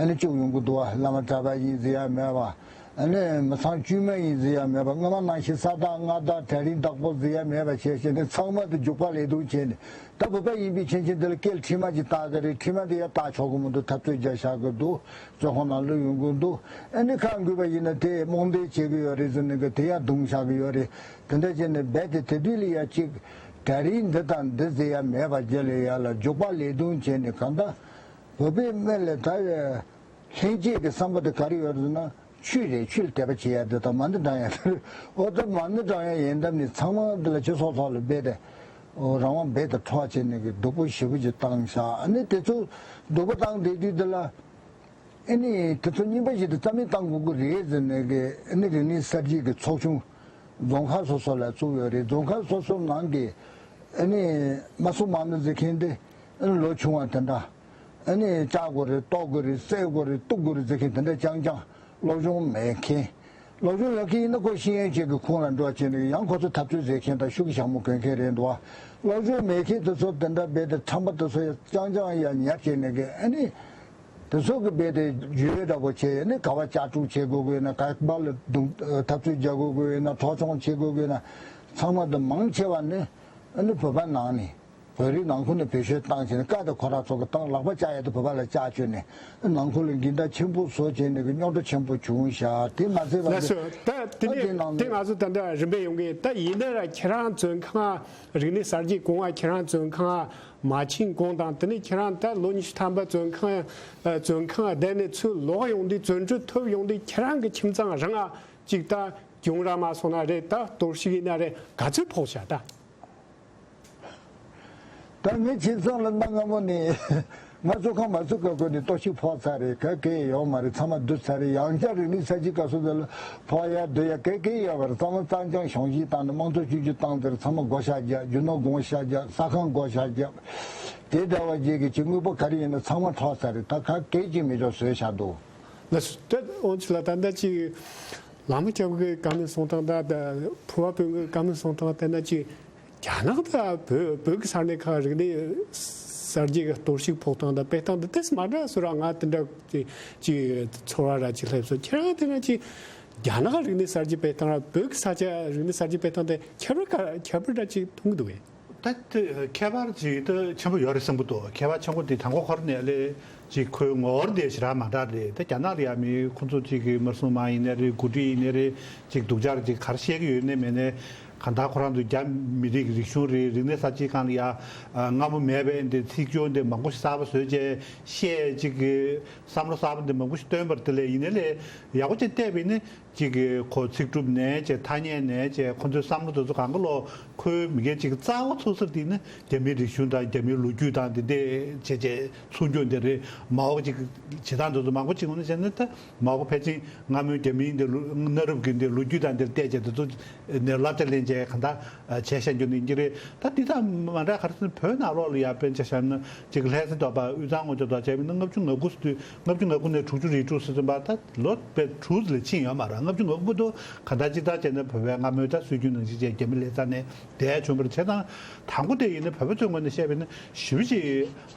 ནི་བཅུག་ཡོང་གི་འདུག་བ། བླ་མ་གྲྭ་པ་ཡིན་ཟེར་ཡ་མེད་པ། ཨ་ནི་མི་ཚང་དཀྱུས་མ་ཡིན་ཟེར་ཡ་མེད་པ། སྔ་མ་ནང་བཞིན་ས་བདག་མངའ་བདག་གྲལ་རིམ་བདག་པོ་ཟེར་ཡ་མེད་པ་བྱས་བྱས་ནས་ཚང་མ་དེ་རྒྱུག་པ་ལས་དུང་བྱས་ནས། ད་བོད་པ་ཡིན་པའི་ཕྱིན་ཆད་འདི་ལ་སྐད་ཁྲིད་མ་ཅིག་བཏགས་ཀྱི་རེད། ཁྲིད་མ་དེ་ཡང་བཏགས་ཆོག་གི་མི་འདུག། འཐབ་རྩོད་རྒྱག་བཞག་གི་འདུག། བཙོན་ཁང་ནང་ལུས་ཡོང་གི་འདུག། ཨ་ནི་ཁ་འགུལ་བ་ཡིན་ན་དེ་རྨོངས་དད་བྱེད་ཀྱི་ཡོད་རེད་ཟེར་ནས་གི་དེ་ཡང་རྡུང་བཞག་གི་ཡོད་རེད། དེ་འདྲ་བྱས་ནས་རྦད་དེ་དེ་དུས་ལ་ཡ་གཅིག་གྲལ་རིམ་འདི་དང་འདི་ཟེར་ཡ་མེད་པ་བརྒྱུད་ལ་ཡ་ལ་རྒྱུག་པ་ལས་དུང་བྱས་ནས། གང་ལྟར་བོད་པའི་མི་ལ་ད་ལྷན་སྐྱེས་ཀྱི་བསམ་པ་དེ་ག་རེ་ཡོད་རེད་ཟེར་ན། ཆོས་རེད། ཆོས་ལ་དད་པ་བྱེད་ཡ་དེ་དང་མ་ཎི་བགྲང་ཡ་དེ་རེད། འོ་ད་མ་ཎི་བགྲང་ཡ་ཡིན་སྟབས་ནི་ཚང་མ་འདི་ལ་སྤྱི་ཚོགས་ཐོག་ལ་རྦད་དེ་རང་དབང་རྦད་དེ་འཕྲོག་བྱས་ནས་གི་སྡུག་པོ་ཞེ་པོ་ཅིག་བཏང་ཤག་ཨ་ནི་དེ་ཚོ་སྡུག་པོ་བཏང་བསྡད་དུས་འདི་ལ། ཨ་ནི་དེ་ཚོ་རྙིང་པ་ཞིག་ཏུ་རྩ་མེད་བཏང་དགོས་ཀྱི་རེད་ཟེར་ནས་གི། ཨ་ནི་རིག་གནས་གསར་བརྗེ་གི་ཚོགས་ཆུང་རྫོང་ཁག་སོ་སོ་ལ་བཙུགས་ཡོད་རེད། རྫོང་ཁག་སོ་སོ་ནང་གི་ཨ་ནི་མ་སྲུང་མ་ཎི་ཟེར་མཁན་དེ། ཨ་ནི་ལོ་ཆུང་བ་དེ་འདྲ། ཨ་ནི་བཅག་དགོས་རེད། གཏོར་དགོས་རེད། བསད་དགོས་རེད། གཏུབ་དགོས་རེད་ཟེར་མཁན་དེ་འདྲ་རྐྱང་རྐྱང་སློབ་སྦྱོང་མེད་མཁན། སློབ་སྦྱོང་ཡོད་མཁན་ཡིན་ན་ཁོ་ཤེས་ཡོན་ཅན་གྱི་ཁོངས་ལ་འགྲོ་བྱས་ནས་ཡང་ཁོ་ཚོ་འཐབ་རྩོད་མཛད་མཁན་དང་ཤུགས་ཀྱི་ཞྭ་མོ་གོན་མཁན་རེད་འདུག་བ། སློབ་སྦྱོང་མེད་མཁན་དེ་ཚོ་དེ་འདྲ་རྦད་དེ་ཁྲམ་པ་དེ་ཚོ་ཡ་རྐྱང་རྐྱང་ཡ་ཉར་བྱས་ནས་གི། ཨ་ནི་དེ་ཚོ་གི་རྦད་དེ་འཇུ་བའི་འདྲ་པོ་བྱས། ཨ་ནི་ག་བ་ལྕགས་སྒྲོག་བྱེད་དགོས་དགོས་ན། ག་བ་ལ་རྡུང་འཐབ་རྩོད་རྒྱག་དགོས་དགོས་ན། འཕྲོག་བཅོམ་བྱེད་དགོས་དགོས་ན། ཚང་མ་དེ་མང་ཆེ་བ་ནི་ཨ་ནི་བོད་པ་ནང་ནས། བོད་རིགས་ནང་ཁུལ་ནས་བེད་སྤྱོད་བཏང་བྱས་ནས། བཀའ་དེ་ཁོ་རང་ཚོ་གི་བཏང་། ལག་པ་བཅག་ཡ་དེ་བོད་པ་ལ་བཅག་བཅོས་ནས། ནང་ཁུལ་ལ་འགལ་ཟླ་ཆེན་པོ་བཟོ་བྱས་ནས་གི་རྙོག་དྲ་ཆེན་པོ་བྱུང་ཤག་དེ་མ་ཚད་པ་ལགས་སོ། ད་དེ་ཨ་ནས་དེ་ནང་དེ་ནས་ང་ཚོ་ད་ལྟ་རིམ་པས་ཡོང་གི། ད་ཡིན་ན་ར་ཁྱེད་རང་བཙོན་ཁང་། རིག་གནས་གསར་བརྗེ་གོང་ང་ཁྱེད་རང་བཙོན་ཁང་མ་ཕྱིན་གོང་དང་། དེ་ནས་ཁྱེད་རང་ད་ལོ་ཉི་ཤུ་ཐམ་པ་བཙོན་ཁང་། ཨ། བཙོན་ཁང་བསྡད་ནས་ཚུར་ལོག་ཡོང་དུས། བཙོན་གྲོལ་ཐོབ་ཡོང་དུས་ཁྱེད་རང་གི་ཁྱིམ་ཚང་རང་ང་ཅིག་ད་གྱོང་རག་མ་སོང་ན་རེད། ད་གཏོར་བཤིག་ཡིན་ན་རེད། ག་ཚོད་ཕོག་ཤག་ད། ད་ངའི་ཁྱིམ་ཚང་ལ་གནའ་སྔ་མོ་ནས་ང་བཙོན་ཁང་མ་ཚུད་སྐབས་ཀྱི་ནས་གཏོར་བཤིག་ཕོག་ཚར་རེད། ག་གེ་ཡོད་མ་རེད། ཚང་མ་བསྡུ་ཚར་རེད། ཡང་བསྐྱར་རིག་གནས་གསར་བརྗེ་སྐབས་སུ་དེ་ལ་ཕོག་ཡ་བསྡུ་ཡ་ག་གེ་ཡོད་མ་རེད། ཚང་མ་གཙང་རྐྱང་གཞོང་བཞེས་བཏང་ནས་དམངས་གཙོ་བཅོས་བསྒྱུར་བཏང་དེར་ཚང་མ་བགོ་བཤའ་རྒྱག་རྒྱུ་ནོར་བགོ་བཤའ་རྒྱག་ས་ཁང་བགོ་བཤའ་རྒྱག་དེ་འདྲ་བ་ཅིག་གི་ཅིག་དངོས་པོ་ག་རེ་ཡིན་ན་ཚང་མ་འཕྲོག་ཚར་རེད། ད་ག་གེ་ཅིག་མི་འཇོག་བཟོས་བཞག་འདུག་ལགས་སོ། ད་འོན་ཅི་ལ་ད་ལྟ་ཅིག་ལམ་རྒྱབ་ཀྱི་བཀའ་མོལ་གསུང་སྟངས་དང་། ད་ཕུར་པ་བོད་ཀྱི་བཀའ་མོལ་གསུང་སྟངས་དེ་ན་ཅིག་རྒྱ་ནག་དང་བོད་བོད་ཀྱི་ས་གནས་ཁག་རིག་གནས་གསར་བརྗེ་གི་གཏོར་བཤིག་ཕོག་སྟངས་དང་སྤེལ་སྟངས་དེ་ཏོག་ཙམ་མ་འདྲ་བཟོ་ར། ང་དེ་འདྲ་ཅིག་ཅིག་ཚོར་བ་ར་ཅིག་སླེབས་སོང་། ཁྱེད་རང་དེ་ན་ཅིག་རྒྱ་ནག་རིག་གནས་གསར་བརྗེ་སྤེལ་སྟངས་ར་བོད་ཀྱི་ས་ཆ་རིག་གནས་གསར་བརྗེ་སྤེལ་སྟངས་དེ་ཁྱད་པར་ག་ཁྱད་པར་འདྲ་ཅིག་མཐོང་གི་འདུག་གས། ད་ལྟ་ཁྱད་པར་ཅིག་ད་ཆེན་པོ་ཡོད་རེད་བསམ་གྱི་འདུག་ཁྱད་པར་ཆེན་པོ་དེ་དང་པོ་ཁོ་རང་ནས་ལས་ཅིག་ཁོའི་ངོ་བོ་དེ་ཞེ་དྲག་མ་འདྲ་རེད། ད་རྒྱ་ནག་ལ་ཡ་མི་ཁོ་ཚོ་ཅིག་གི་དམར་སྲུང་དམག་ཡིན་ནའི་རེད། འགོ་ཁྲིད་ཡིན་ནའི་རེད། ཅིག་སྡུག་ཅག་ཅིག་ག་རེ་བཤད་ཀྱི་ཡོད་ནའི་མེད་ནའི། གང་ལྟར་ཁོ་རང་ཚོ་རྒྱ་མི་རིགས་རིག་གཞུང་རེད། རིག་གནས་གསར་བརྗེའི་སྒང་ལ་ཡ་སྔ་མོ་མེད་པའི་འདི་ཚིག་སྦྱོར་འདི་མང་པོ་ཞིག་གསར་པ་བཟོས་བྱས་བཤད། ཅིག་གི་བསམ་བློ་གསར་པ་འདི་མང་པོ་ཞིག་བཏོན་པ་རེད། དེ་ལས་ཡིན་ནའི་ལས་ཡག་པོ་ཅིག་བལྟས་པ་ཡིན་ན། གཅིག་གིས་ཁོ་ཚིག་གྲུབ་ནས་བྱས། ཐ་སྙད་ནས་བྱས། ཁོ་ཚོའི་བསམ་བློ་དེ་ཚོ་གང་ག་ལོ། ཁོའི་མི་སྒེར་གཅིག་གི་རྩ་བ་ཚུགས་ས་དེ་ནི་རྒྱ་མིའི་རིག་གཞུང་དང་རྒྱ་མིའི་ལོ་རྒྱུས་དང་དེ་འདྲས་བྱས་བྱས་ཚུགས་རྒྱུ་འདི་རེད། མའོ་གཅིག་བྱེད་སྟངས་དེ་ཚོ་མང་པོ་གཅིག་ངོས་ནས་བྱས་ན། ད་མའོ་གི་ཕལ་ཆེར་སྔ་མོའི་རྒྱ་མིའི་འདི་ལོ་གནའ་རབས་ཀྱི་འདི་ལོ་རྒྱུས་དང་འདིར་བལྟས་བྱས་དེ་ཚོ་ནས་བསླབ་བྱ་ལེན་བྱས་གང་ལྟར་བྱས་བཞག་རྒྱུ་ནི་འདི་རེད། ད་འདི་དང་མ་འདྲ་ག་རེ་ཟེར་ན། བོད་ནང་ལོགས་ལ་ཡ་དཔེར་ན་ཆ་བཞག་ན། ཅིག་ལྷ་སའི་རྟོགས་པ་དབུས་གཙང་ངོས་ཀྱི་རྟོགས་བྱས་པ་ཡིན་ན། ལྔ་བཅུ་ང་དགུ་ཙམ་དུས། ལྔ་བཅུ་ང་དགུ་ནས་དྲུག་ཅུ་རེ་དྲུག་ཙམ་བར། ད་ལོ་དཔེ་དྲུག་ཙམ་ལས་ཕྱིན་ཡོད་མ་རེད། ལྔ་བཅུ་ང་དགུ་དུས་གང་ལྟར་ཅིག་ལྟར་བྱས་ན་བོད་པའི་སྔ་མོའི་ད་སྲོལ་རྒྱུན་ནང་བཞིན་བྱས་རྒྱ་མི་ལྷ་ས་ནས་བསྡད་བྱུང་བ་རེད། བྱས་ཙང་དང་པོ་དེ་ཡིན་ན་བོད་པ་ཚོའི་ངོས་ནས་བཤད་པ་ཡིན་ན་ཞེ་པོ་ཅིག་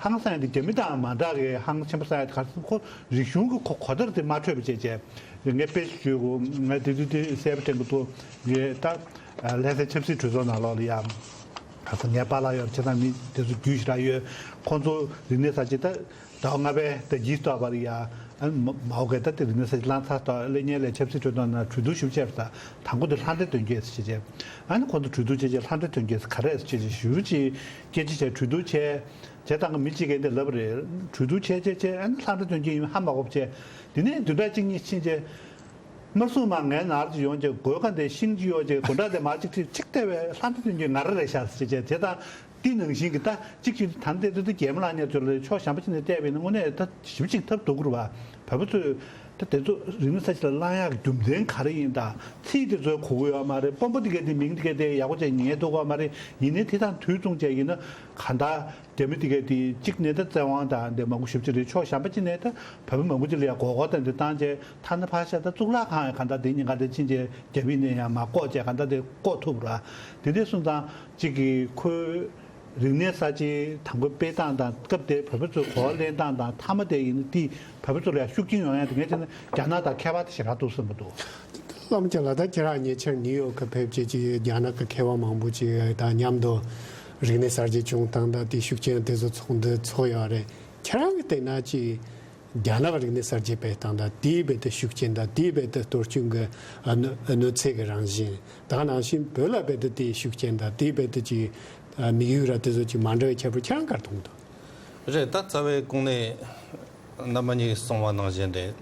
ཧང་སངས་ཡ་དེ། རྒྱ་མི་དང་མ་འདྲ་བའི་ཧང་ཆེན་པོ་སངས་ཡ་དེ་ག་རེ་ཟེར་ན། ཁོ་རིག་གཞུང་གི་ཁོ་གོ་བརྡ་དེ་མ་འཕྲོད་པ་བྱས་བྱས། ངས་དཔེ་ཞུ་དགོས། ངས་དེ་དུས་དེ་གསལ་པོ་དྲན་གྱི་འདུག་ངས་ད་ལྷ་སའི་ཆབ་སྲིད་གྲོས་ཚོགས་ནང་ལོགས་ལ་ཡ། ག་ས། ངའི་པཱ་ལགས་ཡོད། བྱས་ཙང་མི་དེ་ཚོ་རྒྱུས་ཞེ་དྲག་ཡོད། ཁོང་ཚོ་རིག་གནས་གསར་བརྗེ་ད་ཟླ་བ་ལྔ་པའི་ཟླ་དཀྱིལ་ཐོག་བར་ཡ། ཨ་ནི་མ་མའོ་གིས་ད་དེ་རིག་གནས་གསར་བརྗེ་བླངས་ཚར་ཐོག་ལ་སྔོན་ལ་ཆབ་སྲིད་གྲོས་ཚོགས་ནང་གྲོས་བསྡུར་ཞིག་བྱས་པ་དང་། དང་པོ་དེ་ལྷ་འདྲེ་དོན་རྐྱེན་ཟེར་བྱས་བྱས། ཨ་ནི་ཁོང་ཚོ་གྲོས་བསྡུར་བྱས་བྱས། ལྷ་འདྲེ་དོན་རྐྱེན་ཟེར་ག་རེ་ཟེར་བྱས་བྱས་ཞུ་ཅིག་སྐད་ཆ་བྱས། གྲོས་བསྡུར་བྱས། བྱས་ཙང་གི་མི་གཅིག་གིས་འདི་ལབ་པ་རེད། གྲོས་བསྡུར་བྱས་བྱས་བྱས། ཨ་ནི་ལྷ་འདྲེ་དོན་རྐྱེན་ཡིན་ཧ་མ་གོ་བྱས། དེ་ནས་བདུན་ཕྲག་གཅིག་གཉིས་ཕྱིན་བྱས། དམར་སྲུང་དམག་ངའི་ནང་ལ་ཅིག་ཡོང་བྱས། གོས་ཁ་འདི་ཤིང་གཅིག་གཡོགས་བྱས། གོ་འདྲ་འདི་མར་ཅིག་ཁྲིད། ཅིག་བལྟས་པས་ལྷ་འདྲེ་དོན་རྐྱེན་ང་རང་རེད་ཤག་ཟེར་བྱས་བྱས། དེ་དང་དེ་ནང་བཞིན་གྱི་ད་གཅིག་གཅིག་ད་འདི་ཚོ་རྒྱ་མི་ལངས་ཉེར་ཚོ་ལ་ཕྱོགས་གཞན་པ་ཅིག་ནས་བལྟས་པ་ཡིན་ན་དངོས་གནས་ད་ཞེ་པོ་ཅིག་ཐབས་སྡུག་གི་རེད་བ། བོད་པ་ཚོས་ད་དེ་ཚོ་རིག་གནས་གསར་བརྗེ་ལ་བླང་ཡག་རྒྱུ་མཚན་ག་རེ་ཡིན་དང་། ཚིག་དེ་ཚོ་གོ་གི་ཡོད་མ་རེད། དཔོན་པོ་དེ་གས་དེ་མིང་དེ་གས་དེ་ཡག་པོ་བྱས་ཉན་ཐུབ་ཀྱི་ཡོད་མ་རེད། ཡིན་ནའི་དེ་དང་དུས་མཚུངས་བྱས་ཡིན་ན་གང་ལྟར། རྒྱ་མི་དེ་གས་དེ་གཅིག་ནས་ད་བཙན་དབང་དང་དེ་མང་པོ་ཞེ་པོ་ཅིག་རེད། ཕྱོགས་གཞན་པ་ཅིག་ནས་ད་བོད་པ་མང་པོ་ཅིག་ལ་ཡང་མགོ་སྐོར་དང་དེ་བཏང་བྱས། ཐ་ན་ཕར་བཞག་ད་གཙུག་ལག་ཁང་ཡང་གང་ལྟར་དེ་ཉིན་གང་དེ་ཕྱིན་བྱས་རྒྱ་མིས་ནས་ཡང་མར་བཀོག་བྱས་གང་ལྟར་དེ་བཀོག་ཐུབ་ར། དེ་འདྲ་སོང་ཙང་གཅིག་གིས་ཁོའི་རིག་གནས་གསར་བརྗེ་དང་པོ་སྤེལ་སྟངས་དང་། སྐབས་དེར་བོད་པ་ཚོས་གོ་བ་ལེན་སྟངས་དང་། མཐའ་མ་དེ་ཡིན་ན་དེས་བོད་པ་ཚོ་ལ་ཡང་ཤུགས་རྐྱེན་ཡོང་ཡ་དེ། ངས་བྱས་ན་རྒྱ་ནག་དང་ཁྱད་པར་དེ་ཞེ་དྲག་འདུག་བསམ་གྱི་འདུག་བླ་མ་ཅན་ལགས། ད་ཁྱེད་རང་ཉེ་ཆར་ནིའུ་ཡོག་གི་ཕེབས་བྱས་ཀྱི་རྒྱ་ནག་གི་མཁས་པ་མང་པོ་ཅིག་དང་མཉམ་དུ་རིག་གནས་གསར་བརྗེ་བྱུང་སྟངས་དང་དེའི་ཤུགས་རྐྱེན་དེ་ཚོ་ཚོགས་འདུ་ཚོགས་ཡོད་རེད། ཁྱེད་རང་གིས་བལྟས་ན་ཅིག་རྒྱ་ནག་རིག་གནས་གསར་བརྗེ་སྤེལ་སྟངས་དང་དེའི་རྦད་དེ་ཤུགས་རྐྱེན་དང་། དེའི་རྦད་དེ་གཏོར་སྐྱོན་གྱི་གནོད་གནོད་འཚེ་གི་རང་བཞིན་དང་། ནང་བཞིན་བོད་ལ་རྦད་དེ་དེའི་ཤུགས་རྐྱེན་དང་། དེའི་རྦད་དེ་ཅིག་དམིགས་ཡུལ་ར་དེ་ཚོ་ཅིག་མ་འདྲ་བའི་ཁྱད་པར་ཁྱེད་རང་ག་རེ་མཐོང་འདུག་རེད། ད་རྩ་བའི་གོང་ནས་རྣམ་པ་གཉིས་གསུངས་པ་ནང་བཞིན་རེད།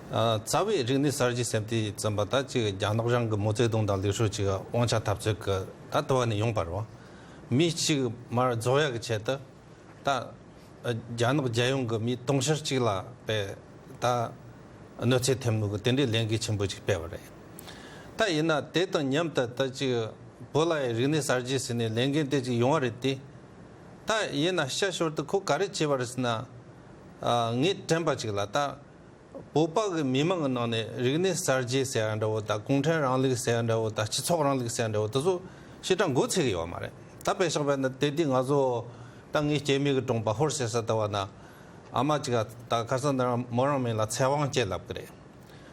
རྩ་བའི་རིག་གནས་གསར་བརྗེ་ཟེར་དུས་ཙམ་པ་ད་ཅིག་རྒྱ་ནག་རང་གི་མའོ་ཙེ་ཏུང་དང་ལི་ཧྲུའུ་ཅིག་དབང་ཆ་འཐབ་རྩོད་ཀྱི་ད་དུ་བ་ནས་ཡོང་པ་རེད་བ། མི་གཅིག་མར་རྫོགས་ཡག་གི་ཆེད་དུ་ད་རྒྱ་ནག་རྒྱལ་ཡོངས་ཀྱི་མི་དུང་ཕྱུར་གཅིག་ལ་དཔེ་ད་གནོད་འཚེ་ཐེབས་ནོ་གི་དེ་འདྲའི་ལས་འགུལ་ཆེན་པོ་ཅིག་སྤེལ་བ་རེད། ད་ཡིན་ན་དེ་དང་མཉམ་དུ་ད་ཅིག་བོད་ལ་ཡང་རིག་གནས་གསར་བརྗེ་ཟེར་ནས་ལས་འགུལ་དེ་ཅིག་ཡོང་བ་རེད་དེ། ད་ཡིན་ན་སྐྱབས་བཅོལ་དུ་ཁོ་ག་རེ་བྱས་པ་རེད་ཟེར་ན། ངས་དྲན་པ་ཅིག་ལ་ད། བོད་པ་གི་མི་མང་གི་ནང་ནས་རིག་གནས་གསར་བརྗེ་ཟེར་ཡ་འདྲ་བོ་དང་གུང་ཁྲན་རིང་ལུགས་ཟེར་ཡ་འདྲ་བོ་དང་སྤྱི་ཚོགས་རིང་ལུགས་ཟེར་ཡ་འདྲ་བོ་དེ་ཚོ་ཞེ་དྲག་མགོ་ཚོས་གི་ཡོད་མ་རེད། ད་དཔེ་བཞག་པ་ན་དེ་དུས་ང་ཚོ་ད་ངའི་སྐྱེས་དམན་གི་གྲོང་པ་ཧོར་ཟེར་ས་ད་བ་ན་ཨ་མ་ཅིག་ག་ད་ཁ་སང་ད་རང་མོ་རང་མིང་ལ་ཚེ་དབང་སྐྱིད་ལབ་གི་རེད།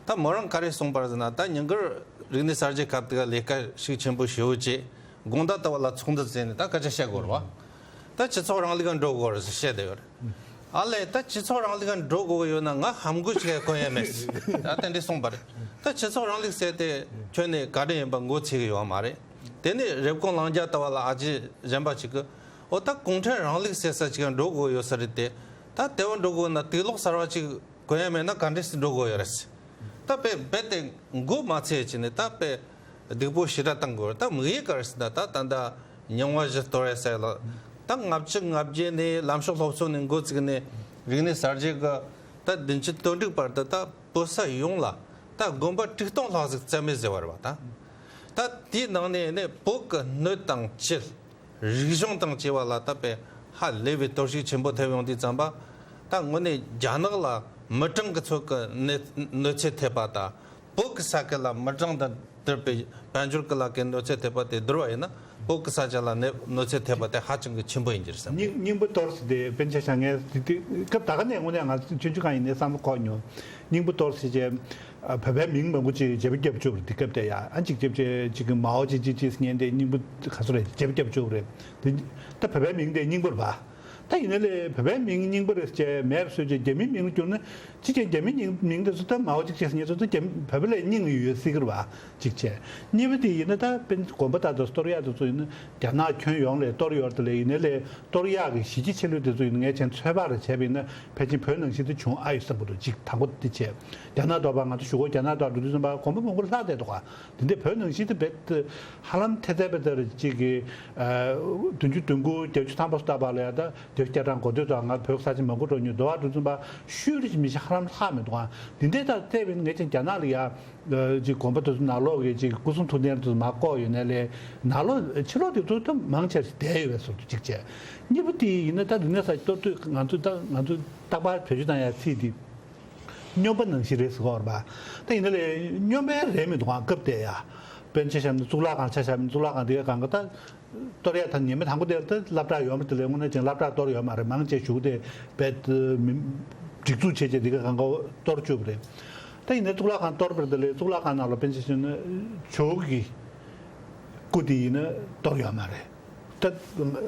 ད་མོ་རང་ག་རེ་གསུངས་པ་རེད་ཟེར་ན། ད་ཉིན་དཀར་རིག་གནས་གསར་བརྗེ་སྐབས་དེ་ག་ལས་ཀ་ཤུགས་ཆེན་པོ་ཞེ་པོ་བྱས། དགོང་དག་ལྟ་བུ་ལ་ཚོགས་འདུ་བཙལ་ནས་ད་སྐད་ཆ་བཤད་དགོས་རེད་བ། ད་སྤྱི་ཚོགས་རིང་ལུགས་ལ་འགྲོ་དགོས་རེད་ཟེར་བཤད་བསྡད་ཡོད་རེད། ཨ་ལས་ད་སྤྱི་ཚོགས་རིང་ལུགས་ལ་འགྲོ་དགོས་ཡོད་ན་ང་ཧམ་གོ་ཞིག་གོན་ཡ་མེད་ཟེར། ད་དེ་འདྲས་གསུངས་པ་རེད། ད་སྤྱི་ཚོགས་རིང་ལུགས་ཟེར་དེ་ཁྱོན་ནས་ག་འདྲ་ཡིན་པ་མགོ་ཚོས་གི་ཡོད་མ་རེད། དེ་ནས་རེབ་གོང་ལང་རྒྱ་ལྟ་བུ་ལ་ཨ་ཅེ་གཞན་པ་ཞིག་གིས་ཨོ་ད་གུང་ཁྲན་རིང་ལུགས་ཟེར་ས་ཅིག་འགྲོ་དགོས་ཡོད་ས་རེད་དེ། ད་དེ་བ་འགྲོ་དགོས་ན་དུག་ལོག་གསར་བ་ཅིག་གོན་ཡ་མེད་ན་ག་འདྲས་སེ་འགྲོ་དགོས་ཡོད་རེད། ད་དཔེ་རྦད་དེ་མགོ་མ་ཚོས་བྱས་ནས་ད་དཔེ་སྡིག་པོ་ཞེ་དྲག་བཏང་དགོས་རེད། ད་དམིགས་ཡུལ་ག་རེ་ཟེར་ན་ད་ད་ལྟ་རྙིང་བ་བཞི་གཏོར་ཡ་ཟེར་ལ། ད་ལྔ་བཅུ་ང་བརྒྱད་ནས་ལམ་ཕྱོགས་སློབ་གསོ་ནས་འགོ་བཙུགས་ནས་རིག་གནས་གསར་བརྗེ་གི་ད་བདུན་ཅུ་དོན་དྲུག་བར་དུ་ད་བོད་ས་ཡོངས་ལ་ད་དགོན་པ་དྲུག་སྟོང་ལྷག་ཟིག་བཙལ་མེད་ཟེར་བ་རེད་བ། ད་ད་དེའི་ནང་ནས་ནས་བོད་ཀྱི་སྣོད་དང་བཅུད། རིག་གཞུང་དང་བཅས་པ་ལ་ད་དཔེ་ཧ་ལས་པའི་གཏོར་བཤིག་ཆེན་པོ་ཐེབས་ཡོང་དུས་ཙམ་པ། ད་དངོས་གནས་རྒྱ་ནག་ལ་མི་གྲངས་ཀྱི་ཚོད་ཀྱི་གནོད་གནོད་འཚེ་ཐེབས་པ་དང་། བོད་ཀྱི་ས་ཁུལ་ལ་མི་གྲངས་དང་བསྡུར་བའི་དཔལ་འབྱོར་གྱི་ལ་ཀའི་གནོད་འཚེ་ཐེབས་པ་དེ་བསྡུར་བ་ཡིན་ན་བོད་ཀྱི་ས་ཆ་ལ་གནོད་གནོད་འཚེ་ཐེབས་པ་དེ་ཧ་ཅང་གི་ཆེན་པོ་ཡིན་གྱི་རེད་བསམ་གྱི། སྙིང་སྙིང་པོ་གཏོར་ཟེར་དེ་དཔེ་ཆ་བཞག་ངས་དེ་དེ་སྐབས་ད་ག་ནས་དངོས་གནས་ང་ཆུང་ཆུང་གང་ཡིན་ནའི་བསམ་བློ་འཁོར་མྱོང་། སྙིང་པོ་གཏོར་ཟེར་བྱས། ཨ། བོད་པའི་མིང་མང་པོ་ཅིག་བརྗེ་པོ་བརྒྱབ་བཅུག་རེད། དེ་སྐབས་དེ་ཡ་ཨ་ཅིག་བརྗེ་བོ་བྱས་ཅིག་གི་མའོ་ཅིག་ཅིག་ཅིག་ཟེར་མཁན་དེ་སྙིང་པོ་ག་ཚོད་རེད། བརྗེ་པོ་བརྒྱབ་བཅུག་རེད། དེ་ད་བོད་པའི་མིང་དེ་སྙིང་པོ་རེད་པ། ད་ཡིན་ན་ལས་བོད་པའི་མིང་སྙིང་པོ་རེད་ཅེས་མེད་པ་བཟོས་ཅིག་རྒྱ་མིའི་མིང་ལ་བསྒྱུར་ན། ཅིག་ཅིག་རྒྱ་མིའི་མིང་མིང་དེ་ཚོ་ད་མའོ་ཅིག་ཅིག་ཟེར་མཁན་ཚོ་ད་རྒྱ་བོད་པ་ལ་སྙིང་ཡོད་སྲིད་ཀྱི་རེད་པ། ཅིག་བྱས། གཉིས་པ་དེ་ཡིན་ན་ད་དཔེར་ན་དགོན་པ་དག་དང་གཏོར་ཡག་དེ་ཚོ་ཡིན་ན་རྒྱ་ནག་ཁྱོན་ཡོངས་ལ་གཏོར་ཡོད་རེད། དེ་ལས་ཡིན་ན་ལས་གཏོར་ཡག་གི་གཞི་རྒྱ་ཆེ་ལོས་དེ་ཚོ་ཡིན་ན་ངས་བྱས་ན་ཚོད་དཔག་རེ་བྱས་པ་ཡིན་ན་ཕལ་ཆེར་བོད་ནང་བཞིན་དུ་བྱུང་ཨ་ཡོད་བསམ་གྱི་འདུག་ཅིག་དང་པོ་དེ་བྱས། རྒྱ་ནག་ཐོག་པ་ང་ཚོ་གཞུག་གུ་རྒྱ་ནག་ཐོག་འགྲོ་དུས་ཙམ་པ་དགོན་པ་མང་པོ་ལྷག་བསྡད་འདུག་ག་དེ་འདྲའི་བོད་ནང་བཞིན་དུ་རྦད་དེ་ཧ་ལམ་ཐེ་ཚད་པ་དེར་ཅིག་གི་ཨ་བདུན་ཅུ་དོན་དགུ་བརྒྱད་ཅུ་ཐམ་པ་སུ་ལྟ་བ་ལ་ཡ་ད་དེ་སྐད་གྲགས་འགོ་སྟོད་དུ་ང་བོད་ས་ཆ་མང་པོ་འགྲོ་མྱོང་། འདི་བ་འགྲོ་དུས་ཙམ་པ་ཤུལ་རེ་ཞིག་མི་ཤི་ཧ་ལམ་ལྷག་མི་འདུག་ག་དེ་འདྲའི་ད་བལྟས་པ་ཡིན་ན་ངས་ཀྱང་རྒྱ་ནག་ལ་ཡ། ཅིག་དགོན་པ་དེ་ཚོ་ནང་ལོགས་ཀྱི་ཅིག་སྐུ་གསུང་ཐུགས་རྟེན་དེ་ཚོ་མར་བཀོག་ཡོད་ནའི་ལས་ནང་ལོགས་ཕྱི་ལོགས་དེ་ཚོ་ད་མང་ཆེ་བ་བསྡད་ཡོད་པའི་བཟོ་འདྲ་ཅིག་བྱས། གཉིས་པ་དེ་ཡིན་ན་ད་རིག་གནས་གསར་བརྗེ་གཏོར་དུས་ང་ཚོ་ད་ང་ཚོ་རྟག་པར་བེད་སྤྱོད་བཏང་ཡ་ཚིག་དེ་སྨྱོན་པ་ནང་བཞིན་རེད་ཟེར་གྱི་ཡོད་རེད་པ། ད་ཡིན་ན་ལས་སྨྱོན་པ་རེད་མི་འདུག་ག་སྐབས་དེ་ཡ། དཔེར་ན་ཆ་བཞག་ན་གཙུག་ལག་ཁང་ཆ་བཞག་ན་གཙུག་ལག་ཁང་དེ་གའི་སྒང་ག་ད། གཏོར་ཡ་ད་ཉི་མ་དང་པོ་དེར་ད་སློབ་གྲྭ་ཡོད་མ་རེད། དེ་ལས་དངོས་གནས་ཅིག་སློབ་གྲྭ་གཏོར་ཡོད་མ་རེད། མང་ཆེ་བཞུགས་དེ་བེད་མི་སྒྲིག་འཛུགས་བྱས་བྱས་དེ་ག་གང་ག་གཏོར་བཅུག་པ་རེད། ད་ཡིན་ནའི་གཙུག་ལག་ཁང་གཏོར་པ་དེ་ལས་གཙུག་ལག་ཁང་ནང་ལ་དཔེར་ན་ཆ་བཞག་ན་ཇོ་བོ་གི་སྐུ་དེ་ཡིན་ན་གཏོར་ཡོད་མ་རེད། ད་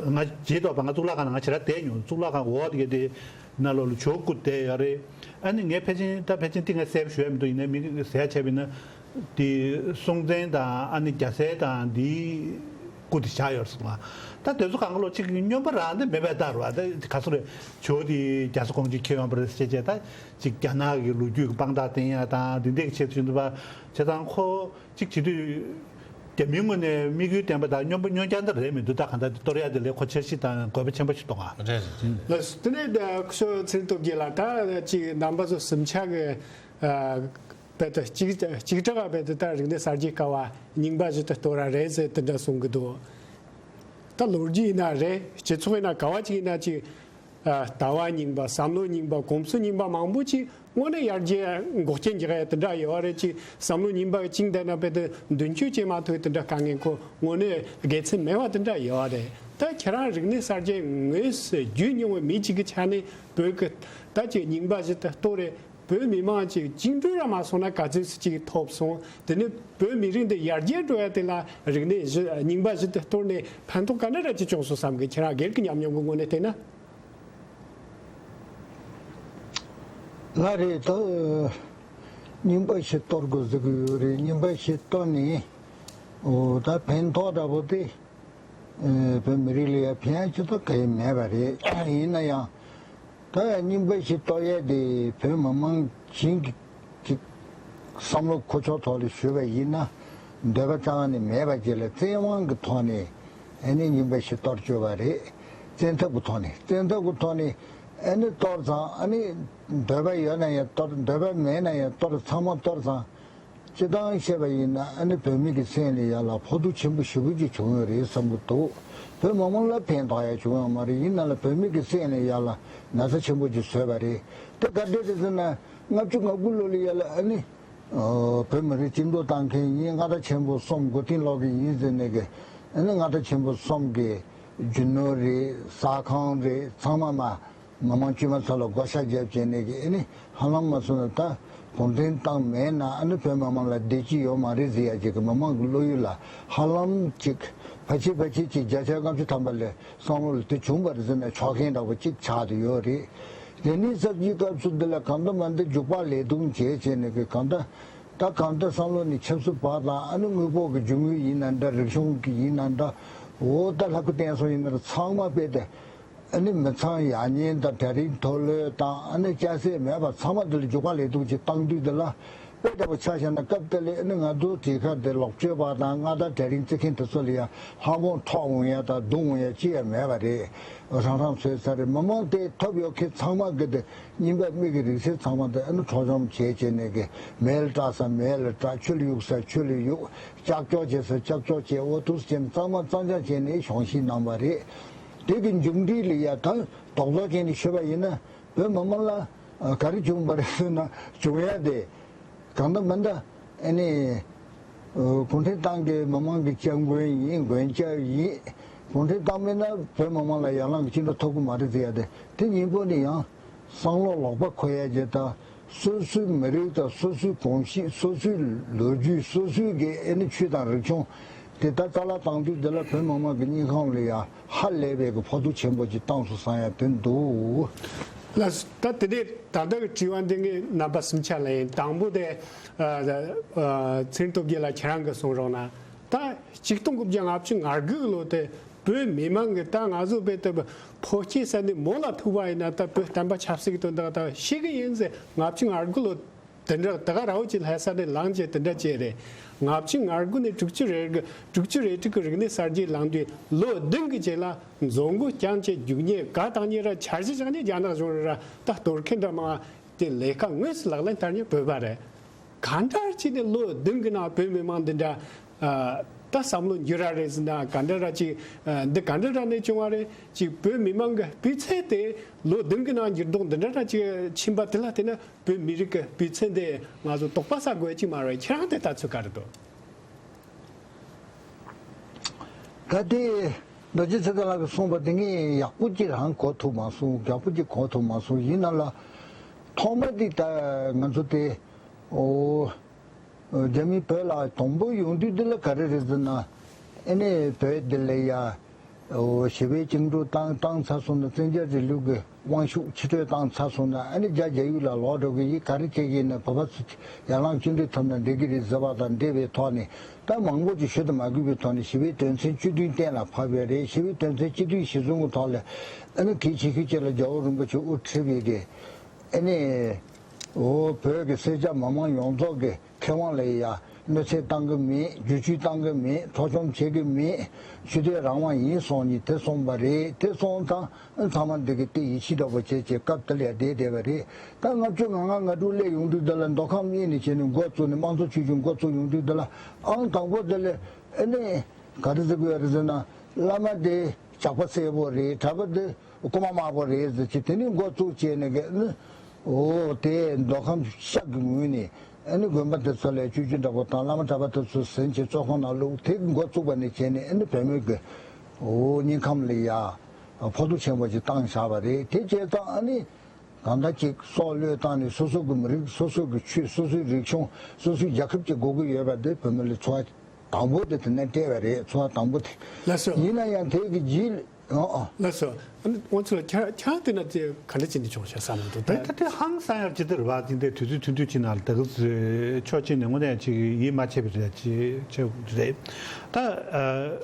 ང་རྗེས་ཐོག་པ་ང་གཙུག་ལག་ཁང་ནང་ང་ཞེ་དྲག་བསྡད་མྱོང་། གཙུག་ལག་ཁང་འོག་དེ་ག་དེ་ནང་ལོགས་ལ་ཇོ་བོ་སྐུ་བསྡད་ཡོད་རེད། ཨ་ནི་ངས་ཕལ་ཆེར་ད་ཕལ་ཆེར་ཏིག་ངས་གསལ་པོ་ཞུ་ཡ་མི་འདུག་ཡིན་ནའི་མི་གསལ་བྱས་པ་ཡིན་ན། དེ་སྲོང་བཙན་དང་ཨ་ནི་རྒྱལ་སྲས་དང་དེའི་སྐུ་དེ་བཞག་ཡོད་སོང་ང་། ད་དེ་ཚོ་གང་ག་ལོ་གཅིག་སྨྱོན་པ་རང་དེ་མེད་པའི་རྟགས་རེད་པ། ད་ག་ཚོད་རེད། ཇོ་བོ་དེ་རྒྱ་བཟའ་གོང་ཇི་འཁྱེར་ཡོང་པ་རེད་ཟེར་བྱས། ད་ཅིག་རྒྱ་ནག་གི་ལོ་རྒྱུས་ཀྱི་དཔང་རྟགས་བསྟན་ཡ་དང་དེ་འདྲའི་ཆེད་དུ་བྱུང་འདུག་པ། བྱས་ཙང་ཁོ་གཅིག་བྱེད་དུས་རྒྱ་མིའི་ངོས་ནས་དམིགས་ཡུལ་བསྟན་པ་དང་སྨྱོན་པ་སྨྱོན་རྐྱང་དེ་རེད་མི་འདུག་ད་གང་ལྟར་དེ་གཏོར་ཡ་དེ་ལས་ཁོ་འཆར་གཞི་དང་དགོས་པ་ཆེན་པོ་ཞིག་མཐོང་ང་། རེད་རེད་རེད། ལགས་སོ། དེ་ནས་ད་ཁོ་ཚེ་རིང་སྟོབས་རྒྱལ་ལགས། ད་ཅིག་རྣམ་པ་ཚོ་གསུམ་ཆ་གི་ཨ། རྦད་དེ་གཅིག་གཅིག་གྲགས་རྦད་དེ་ད་རིག་གནས་གསར་བརྗེའི་སྐབས་རྙིང་པ་བཞི་དེ་གཏོར་ར་རེད་ཟེར་དེ་འདྲ་གསུང་གི་འདུག་ད་ལོ་རྒྱུས་ཡིན་ན་རེད། སྤྱི་ཚོགས་ཡིན་ན་ག་བ་ཅིག་ཡིན་ན་ཅིག་ཨ། ལྟ་བ་རྙིང་པ། བསམ་བློ་རྙིང་པ། གོམས་སྲོལ་རྙིང་པ་མང་པོ་ཅིག་དངོས་གནས་ཡར་རྒྱས་འགོག་རྐྱེན་རྒྱག་ཡ་དེ་འདྲ་ཡོད་རེད། ཅིག་བསམ་བློ་རྙིང་པ་གི་བཅིངས་བསྡད་ན་རྦད་དེ་མདུན་སྐྱོད་བྱེད་མ་ཐུབ་དེ་འདྲ་དཀའ་ངལ་ཁོ་དངོས་གནས་དགེ་མཚན་མེད་པ་དེ་འདྲ་ཡོད་རེད། ད་ཁྱེད་རང་རིག་གནས་གསར་བརྗེ་དངོས་སུ་བརྒྱུད་མྱོང་བའི་མི་གཅིག་གི་ཆ་ནས་བོད་ཀྱི་ད་ཅིག་རྙིང་པ་བཞི་དེ་གཏོར་རེད། བོད་མི་མང་ཅིག་བཅིངས་འགྲོལ་ར་མ་སོང་ན་ག་ཚོད་ཅིག་ཐོབ་སོང་། དེ་ནས་བོད་མི་རིགས་འདི་ཡར་རྒྱས་འགྲོ་ཡ་དེ་ལ་རིག་གནས་བཞི་རྙིང་པ་བཞི་དེ་གཏོར་ནས་ཕན་ཐོགས་ག་འདྲ་ར་ཅིག་བྱུང་སོང་བསམ་གི། ཁྱེད་རང་སྒེར་གྱི་ཉམས་མྱོང་གི་ངོས་ནས་བལྟས་ན། ལགས་རེད། ད་རྙིང་པ་བཞི་གཏོར་དགོས་ཟེར་གི་ཡོད་རེད། རྙིང་པ་བཞི་གཏོར་ནས་འོ་ད་ཕན་ཐོགས་འདྲ་པོ་དེ་བོད་མི་རིགས་ལ་ཡ་ཕན་ཡ་ཅི་ཐོག་ག་ཡེ་མེད་པ་རེད། ཡིན་ན་ཡང་། ད་རྙིང་པ་ཞིག་གཏོར་ཡས་དེ་བོད་མི་མང་གཞན་གྱི་ཅིག་ བསམ་བློ་འཁོར་ཕྱོགས་ཐོག་ལ་ཞུས་པ་ཡིན་ན། འདོད་པ་རྩ་བ་ནས་མེད་པ་ཅིག་ལ་བཙན་དབང་གི་ཐོག་ནས་ཨ་ནི་རྙིང་པ་ཞིག་གཏོར་བཅུག་པ་རེད། བཙན་ཐབས་ཀྱི་ཐོག་ནས། བཙན་ཐབས་ཀྱི་ཐོག་ནས་ཨ་ནི་གཏོར་ཙང་། ཨ་ནི་འདོད་པ་ཡོད་ན་ཡང་གཏོར། འདོད་པ་མེད་ན་ཡང་གཏོར། ཚང་མ་གཏོར་ཙང་། སྤྱིར་བཏང་བཤད་པ་ཡིན་ན། ཨ་ནི་བོད་མི་གི་སེམས་ལ་ཡ་ལ་ཕོག་ཐུག་ཆེན་པོ་ཞེ་པོ་ཅིག་བྱུང་ཡོད་རེད་བསམ་གྱི་འདུག་བོད་མི་མང་ལ་ཕན་ཐོགས་ཡ་བྱུང་ཡོད་མ་རེད། ཡིན་ན་ལ་བོད་མི་གི་སེམས་ལ་ཡ་ལ་ན་ཚ་ཆེན་པོ་ཅིག་བཟོས་པ་རེད། དེ་ག་འདྲ་རེད་ཟེར་ན། ལྔ་བཅུ་ང་དགུ་ལོ་ལ་ཡ་ལ་ཨ་ནི། ཨོ། བོད་མི་རིགས་བཅིངས་འགྲོལ་བཏང་མཁན་ཡིན། མངའ་བདག་ཆེན་པོ་གསུམ་མགོ་རྟིང་སློག་གི་ཡིན་ཟེར་ནས་གི། ཨ་ནི་མངའ་བདག་ཆེན་པོ་གསུམ་གི་རྒྱུ་ནོར་རེད། ཟ་ཁང་རེད། ཚང་མ་མ་མི་མང་དཀྱུས་མ་ཚོ་ལ་བགོ་བཤའ་བརྒྱབ་བྱས་ནས་གི། ཨ་ནི་ཧ་ལམ་མ་སོང་ན་ད་གུང་ཁྲན་ཏང་མེད་ན་ཨ་ནི་བོད་མི་མང་ལ་བདེ་སྐྱིད་ཡོད་མ་རེད་ཟེར་ཡ་ཅིག་གི་མི་མང་གི་བློ་ཡུལ་ལ་ཧ་ལམ་ཅིག་ཕལ་ཆེར་ཕལ་ཆེར་ཅིག་བརྒྱ་ཆ་ལྔ་བཅུ་ཐམ་པ་ལས། བསམ་བློ་ལ་དེ་བྱུང་བ་རེད་ཟེར་ན་ཆོག་མཁན་འདྲ་པོ་གཅིག་ཆགས་བསྡད་ཡོད་རེད། ལེ་ནིན་གསར་བརྗེའི་སྐབས་སུ་འདི་ལ་གང་ལྟར་མ་ལྟར་རྒྱུག་པ་ལས་དུང་བྱས་བྱས་ནས་གི། གང་ལྟར་ད་གང་ལྟར་བསམ་བློ་ནི་ཆབ་སྲིད་པ་དང་། ཨ་ནི་དངོས་པོ་གི་རྒྱུ་དངོས་ཡིན་ན་འདྲ། རིག་གཞུང་གི་ཡིན་ན་འདྲ། འོ་ད་ལྷ་སྐུ་བསྟན་སྲུང་ཡིན་ན་འདྲ། ཚང་མ་དཔེ་དེ་ཨ་ནི་མི་ཚང་ཡག་ཉེས་དང་། གྲལ་རིམ་མཐོ་ལོས་དང་། ཨ་ནི་སྐྱ་སེར་མེད་པ་ཚང་མ་འདི་ལ་རྒྱུག་པ་ལས་དུང་ཅིག་བཏང་དུས། འདི་ལ་དཔེ་འདྲ་པོ་ཆ་བཞག་ན། སྐབས་དེ་ལ་ཨ་ནི་ང་ཚོ་གྲས་ཁ་དེ་ལོག་སྤྱོད་པ་དང་མངའ་བདག་གྲལ་རིམ་བརྩི་མཁན་དེ་ཚོ་ལ་ཡང་ལྷ་བོང་འཕྲོག་འོང་ཡ་དང་རྡུང་འོང་ཡ་ཅི་ཡང་མེད་པ་རེད། རང་རང་ཚོའི་ས་རེད། མི་མང་དེ་ཐོབ་ཡོད་མཁན་ཚང་མ་གི་དེ་རྙིང་པ་མི་གི་རིག་གསར་ཚང་མ་དེ་ཨ་ནི་འཕྲོག་བཅོམ་བྱས་བྱས་ནས་གི། མེ་ལ་སྲེག་ས་མེ་ལ་སྲེག། ཆུ་ལ་གཡུག་ས་ཆུ་ལ་གཡུག། ལྕགས་སྐྱོག་བྱེད་ས་ལྕགས་སྐྱོག་བྱས། འོ་འདུག་སེ་བྱས་ནས་གཙང་མ་གཙང་རྐྱང་བྱས་ནས་གཞུང་བཞེས་གནང་བ་རེད། དེ་གི་མཇུག་འབྲས་ལ་ཡ་ད་རྡོག་རྡོག་བྱས་ནས་ཤོད་པ་ཡིན་ན། བོད་མི་མང་ལ་ག་རེ་བྱུང་བ་རེད་ཟེར་ན། བྱུང་ཡ་དེ་གང་ལྟར་མི་འདྲ། ཨ་ནི་གུང་ཁྲན་ཏང་གི་མི་མང་གི་སྐྱབས་མགོན་ཡིན། མགོན་སྐྱབས་ཡིན། གུང་ཁྲན་ཏང་མེད་ན་བོད་མི་མང་ལ་ཡར་ལངས་ཀྱི་བཅིངས་འགྲོལ་ཐོབ་ཀྱི་མ་རེད་ཟེར་ཡ་དེ། དེ་གཉིས་པོ་ནི་ཡང་བསམ་བློ་ལོག་པ་འཁོར་ཡ་ཅིག་དང་། སོ་སོའི་མི་རིགས་དང་། སོ་སོའི་གོམས་གཤིས། སོ་སོའི་ལོ་རྒྱུས། སོ་སོའི་གི་ཨ་ནི་ཆོས་དང་རིག་གཞུང་དེ་ད་རྩ་བརླག་བཏང་དུས། འདི་ལ་བོད་མི་མང་གི་སྙིང་ཁམས་ལ་ཡ་ཧ་ལས་པའི་གི་ཕོག་ཐུག་ཆེན་པོ་ཅིག་བཏང་སོང་བསམ་ཡ་དེ་འདུག་ལགས་སོ། ད་དེ་ནས་ད་ལྟ་གི་དྲི་བ་འདི་ངས་རྣམ་པ་གསུམ་ཆ་ལ་ཡིན། དང་པོ་དེ། ཨ། ཨ། ཚེ་རིང་སྟོབས་རྒྱལ་ལགས་ཁྱེད་རང་གིས་གསུངས་རོགས་གནང་། ད་ཆིག་སྟོང་དགུ་བརྒྱ་ལྔ་བཅུ་ང་དགུ་ལོ་དེ་བོད་མི་མང་གིས། ད་ང་ཚོ་དཔེ་དེ་ཕོ་སྐྱེས་ཟེར་ནས་མོ་ལ་ཐུག་པ་ཡིན་ན། ད་བོད་བསྟན་པ་ཆབ་སྲིད་ཀྱི་དོན་དག་ད་ཤེས་ཀྱི་ཡིན་ཟེར། ལྔ་བཅུ་ང་དགུ་ལོ་དེ་འདྲ་ད་ག་ར་བོ་ཅིག་ལྷ་ས་ནས་ལངས་བྱས་དེ་འདྲ་བྱས་རེད། ལྔ་བཅུ་ང་དགུ་ནས་དྲུག་ཅུ་རེ་དྲུག་ཅུ་རེ་དྲུག་གི་རིག་གནས་གསར་བརྗེ་ལངས་དུས་ལོ་བདུན་གྱི་རྗེས་ལ་མཛོ་མགོ་རྐྱང་བྱས། རྒྱུག་ཉེས་ག་བཏང་ཉེས་ར་འཆར་གཞི་བཞག་ཉེས་རྒྱ་ནག་གཞུང་རེད་ར། ད་གཏོར་མཁན་འདྲ་མང་དེ་ལས་ཀ་དངོས་སུ་ལག་ལེན་བསྟར་ཉེས་བོད་པ་རེད། གང་འདྲ་བྱས་ནས་ལོ་བདུན་གྱི་ནང་བོད་མི་མང་འདི་འདྲ། ཨ། ད་བསམ་བློ་འགྱུར་ར་རེད་ཟེར་ན། ག་འདྲ་ར་ཅིག་ཨ། འདི་ག་འདྲ་ར་ནས་བྱུང་བ་རེད། ཅིག་བོད་མི་མང་གི་སྤུས་ཚད་དེ་ལོ་བདུན་གྱི་ནང་འགྱུར་ལྡོག་འདི་འདྲ་ར་ཅིག་ཕྱིན་པ་དེ་ལ་བལྟས་ན། བོད་མི་རིགས་ཀྱི་སྤུས་ཚད་འདི་ང་ཚོ་དོགས་པ་ཟ་དགོས་ཡ་ཅིག་མ་རེད། ཁྱེད་རང་དེ་ལྟ་ཚུལ་ག་རེ་འདུག་ད་དེ་རྡོ་རྗེ་ཚེ་བརྟན་ལགས་ཀྱིས་གསུངས་པ་དེ་ངས་ཡག་པོ་ཅིག་རང་གོ་ཐུབ་མ་སོང་། ཡག་པོ་ཅིག་གོ་ཐུབ་མ་སོང་། ཡིན་ན་ལ་ཐོག་མ་དེ་ད་ང་ཚོ་དེ། ཨོ། རྒྱ་མི་བོད་ལ་དང་པོ་ཡོང་དུས་འདི་ལ་ག་རེ་རེད་ཟེར་ན། ཨ་ནི་བོད་འདི་ལ་ཡ། ཨོ། ཞི་བའི་བཅིངས་འགྲོལ་བཏང་བཏང་ཚར་སོང་ན། བཙན་རྒྱལ་རིང་ལུགས་ཀྱི་དབང་ཤུགས་ཕྱིར་སྤྲོད་བཏང་ཚར་སོང་ན། ཨ་ནི་རྒྱ་རྒྱ་ཡུལ་ལ་ལོག་འགྲོ་གི་ཡིན། ག་རེ་བྱེད་ཀྱི་ཡིན་ན། བོད་པ་ཚོ་ཡར་ལངས་བཅིངས་འགྲོལ་ཐོབ་ན་འགྲིག་གི་རེད་ཟེར་བ་དང་འབྲེལ་བའི་ཐོག་ནས། ད་མང་པོ་ཅིག་ཞུ་དུ་མ་དགོས་པའི་ཐོག་ནས་ཞི་བའི་དོན་ཚན་བཅུ་བདུན་གཏན་ལ་ཕབ་ཡོད་རེད། ཞི་བའི་དོན་ཚན་བཅུ་བདུན་གཞི་བཟུང་གི་ཐོག་ལ། ཨ་ནི་གལ་ཆེ་ཤོས་ཅིག་ལ་རྒྱལ་བ་རིན་པོ་ཆེ་དབུ་ཁྲིད་པའི་གི། ཨ་ནི། འོ། བོད་ཀྱི་སེར་སྐྱ་མི་མང་ཡོངས་རྫོགས་ཀྱི་ཁེ་དབང་ལ་ཡ་གནོད་འཚེ་བཏང་གི་མེད། བསྒྱུར་བཅོས་བཏང་གི་མེད། འཕྲོག་བཅོམ་བྱེད་ཀྱི་མེད། ཆོས་དད་རང་དབང་ཡིན་གསུངས་ནས་དེ་གསུངས་པ་རེད། དེ་གསུངས་ཙང་ཚང་མ་འདི་གི་དེ་ཡིད་ཆེས་འདྲ་པོ་བྱས་བྱས་སྐབས་དེ་ལ་ཡ་བསྡད་བསྡད་པ་རེད། ད་ལྔ་བཅུ་ང་ལྔ་ང་དྲུག་སླེབས་ཡོང་དུས་འདི་ལ་མདོ་ཁམས་གཉིས་ནས་བྱས་ནས་འགོ་བཙུགས་ནས། དམངས་གཙོ་ཆོས་བརྒྱུད་འགོ་བཙུགས་ཡོང་དུས་འདི་ལ་ཨང་དང་པོ་དེ་ལ་ཨ་ནི་ག་རེ་ཟེར་དགོས་ཡ་རེད་ཟེར་ན། བླ་མ་དེ་ཇག་པ་གསལ་པོ་རེད། གྲྭ་པ་དེ་རྐུན་མ་དམར་པོ་རེད་ཟེར་གྱི། དེ་ནས་འགོ་བཙུགས་བྱས་ནས་གི་ནི། འོ། དེ་མདོ་ཁམས་ཤར་གྱི་ངོས་ནས་ཨ་ནི་དགོན་པ་དེ་ཚོ་ལ་བཅོས་བསྒྱུར་འདྲ་པོ་དང་། བླ་མ་གྲྭ་པ་དེ་ཚོ་ཟིན་བྱས་བཙོན་ཁང་ནང་བླུགས། དེ་འགོ་བཙུགས་པ་ནས་བྱས་ནས་ཨ་ནི་བོད་མི་གི། འོ། སྙིང་ཁམས་ལ་ཡ་ཕོག་ཐུག་ཆེན་པོ་ཞིག་བཏང་བཞག་པ་རེད། དེ་བྱས་ཙང་ཨ་ནི་གང་ལྟར་ཅིག་སྲོག་བློས་བཏང་ནས། སོ་སོ་གི་མི་རིགས། སོ་སོ་གི་ཆོས། སོ་སོའི་རིག་གཞུང་། སོ་སོའི་རྒྱལ་ཁབ་ཅིག་དགོས་ཀྱི་ཡོད་པ་དེ་བོད་མི་ལ་ཚོར་བ་དང་པོ་དེ་དེ་ནས་སྤྲད་པ་རེད། ཚོར་བ་དང་པོ་དེ། ལགས་སོ། ཡིན་ན་ཡང་དེ་གི་རྗེས། ཨ་ཨ། ལགས་སོ། ཨ་ནི་དབང་ཕྱུག་ལགས། ཁྱེད་ཁྱེད་རང་དེ་ན་དེ་ག་འདྲ་བྱས་ནས་བྱུང་ཤག་བསམ་གྱི་འདུག་ད། ད་དེ་ཧང་སང་ཡག་ཅིག་དེ་རེད་པ། དེ་འདྲའི་དུས་ཚོད་ཐུང་ཐུང་ཅིག་ནང་ལ་ད་གི་ཕྱོགས་གཅིག་ནས་དངོས་གནས་ཅིག་ཡིད་མ་ཆེས་པ་རེད། ཅིག་ཆེ་རེད། ད། ཨ།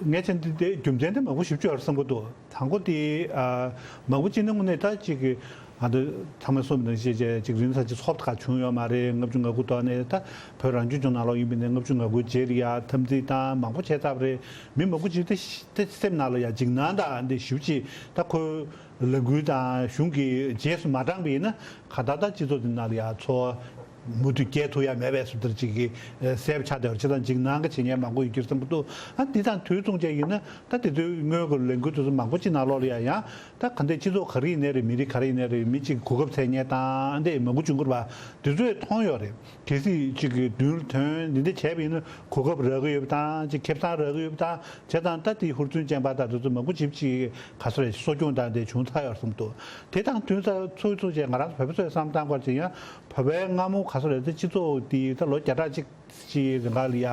ངས་བྱས་ན་དེ་རྒྱུ་མཚན་དེ་མང་པོ་ཞེ་པོ་ཅིག་ཡོད་རེད་བསམ་གྱི་འདུག་དང་པོ་དེ། ཨ། མང་པོ་ཅིག་ནས་དངོས་གནས་ད་ཅིག་གི། ང་ཚོ་ཚང་མས་གསུངས་པ་ནང་བཞིན་བྱས་ཅིག་རིང་ས་ཅིག་ཚོགས་ཁག་བྱུང་ཡོད་མ་རེད། ལྔ་བཅུ་ང་དགུ་ཐོག་ནས་ད་བོད་རང་སྐྱོང་ལྗོངས་ནང་ལོགས་ཡིན་པ་ནས་ལྔ་བཅུ་ང་དགུ་རྗེས་ལ་ཡ་འཐབ་འཛིང་བཏང་མང་པོ་བྱས་ཚར་བ་རེད། མི་མང་པོ་ཅིག་དེ་དེ་སེམས་ནང་ལ་ཡ་འཇིགས་སྣང་དང་འདི་ཞེ་པོ་ཅིག་ད་ཁོའི་ལས་འགུལ་དང་གཞུང་གི་རྗེས་སུ་མ་འབྲངས་པ་ཡིན་ན་གང་ལྟར་ད་སྤྱི་ཚོགས་འདི་ནང་ལ་ཡ་ཚོར་བ་མུ་མཐུད་སྐྱེལ་ཐུབ་ཡ་མེད་པའི་བཟོ་ལྟར་ཅིག་གི་གསལ་པོ་ཆགས་བསྡད་པ་རེད། བྱས་ཙང་འཇིགས་སྣང་གི་བྱེད་མཁན་མང་པོ་ཡོད་ཀྱི་རེད་བསམ་གྱི་འདུག་ཨ་འདི་དང་དུས་མཚུངས་བྱས་ཡིན་ན་ད་དེ་དུས་སྔོན་གྱི་ལས་འགུལ་དེ་ཚོ་མང་པོ་ཅིག་ནང་ལོགས་ལ་ཡ་ཡང་། ད་ག་འདྲའི་སྤྱི་ཚོགས་ག་རེ་ཡིན་ནའི་རེད། མི་རིགས་ག་རེ་ཡིན་ནའི་རེད། མི་གཅིག་གོ་སྐབས་འཚོལ་མཁན་དང་འདི་མང་པོ་བྱུང་གི་རེད་པ། དེ་ཚོས་མཐོང་ཡོད་རེད། གལ་སྲིད་གཅིག་གི་མདུན་ལ་ཐོན་འདི་འདྲ་བྱས་པ་ཡིན་ན་གོ་སྐབས་རག་གི་ཡོད་པ་དང་གཅིག་ཁེ་བཟང་རག་གི་ཡོད་པ་དང་བྱས་ཙང་ད་དེའི་ཧུར་བརྩོན་ཅན་པ་དང་དེ་ཚོ་མང་པོ་ཅིག་ཅིག་ག་ཚོད་རེད་གསོ་སྐྱོང་དང་དེ་བྱུང་ཚར་ཡོད་བསམ་འདུག་དེ་དང་དུས་ཚོད་ཚུགས་ཚུགས་བྱས་ང་རང་ཚོ་བོད་པ་ཚོས་བསམ་བཏང་དགོས་ཅིག་ཡང་བོད་པའི་སྔ་མོ་ག་ཚོད་རེད། ད་སྤྱི་ཚོགས་དེ་ད་ལོ་བརྒྱ་ཕྲག་གཅིག་ཅིག་རིང་ག་ལ་ཡ་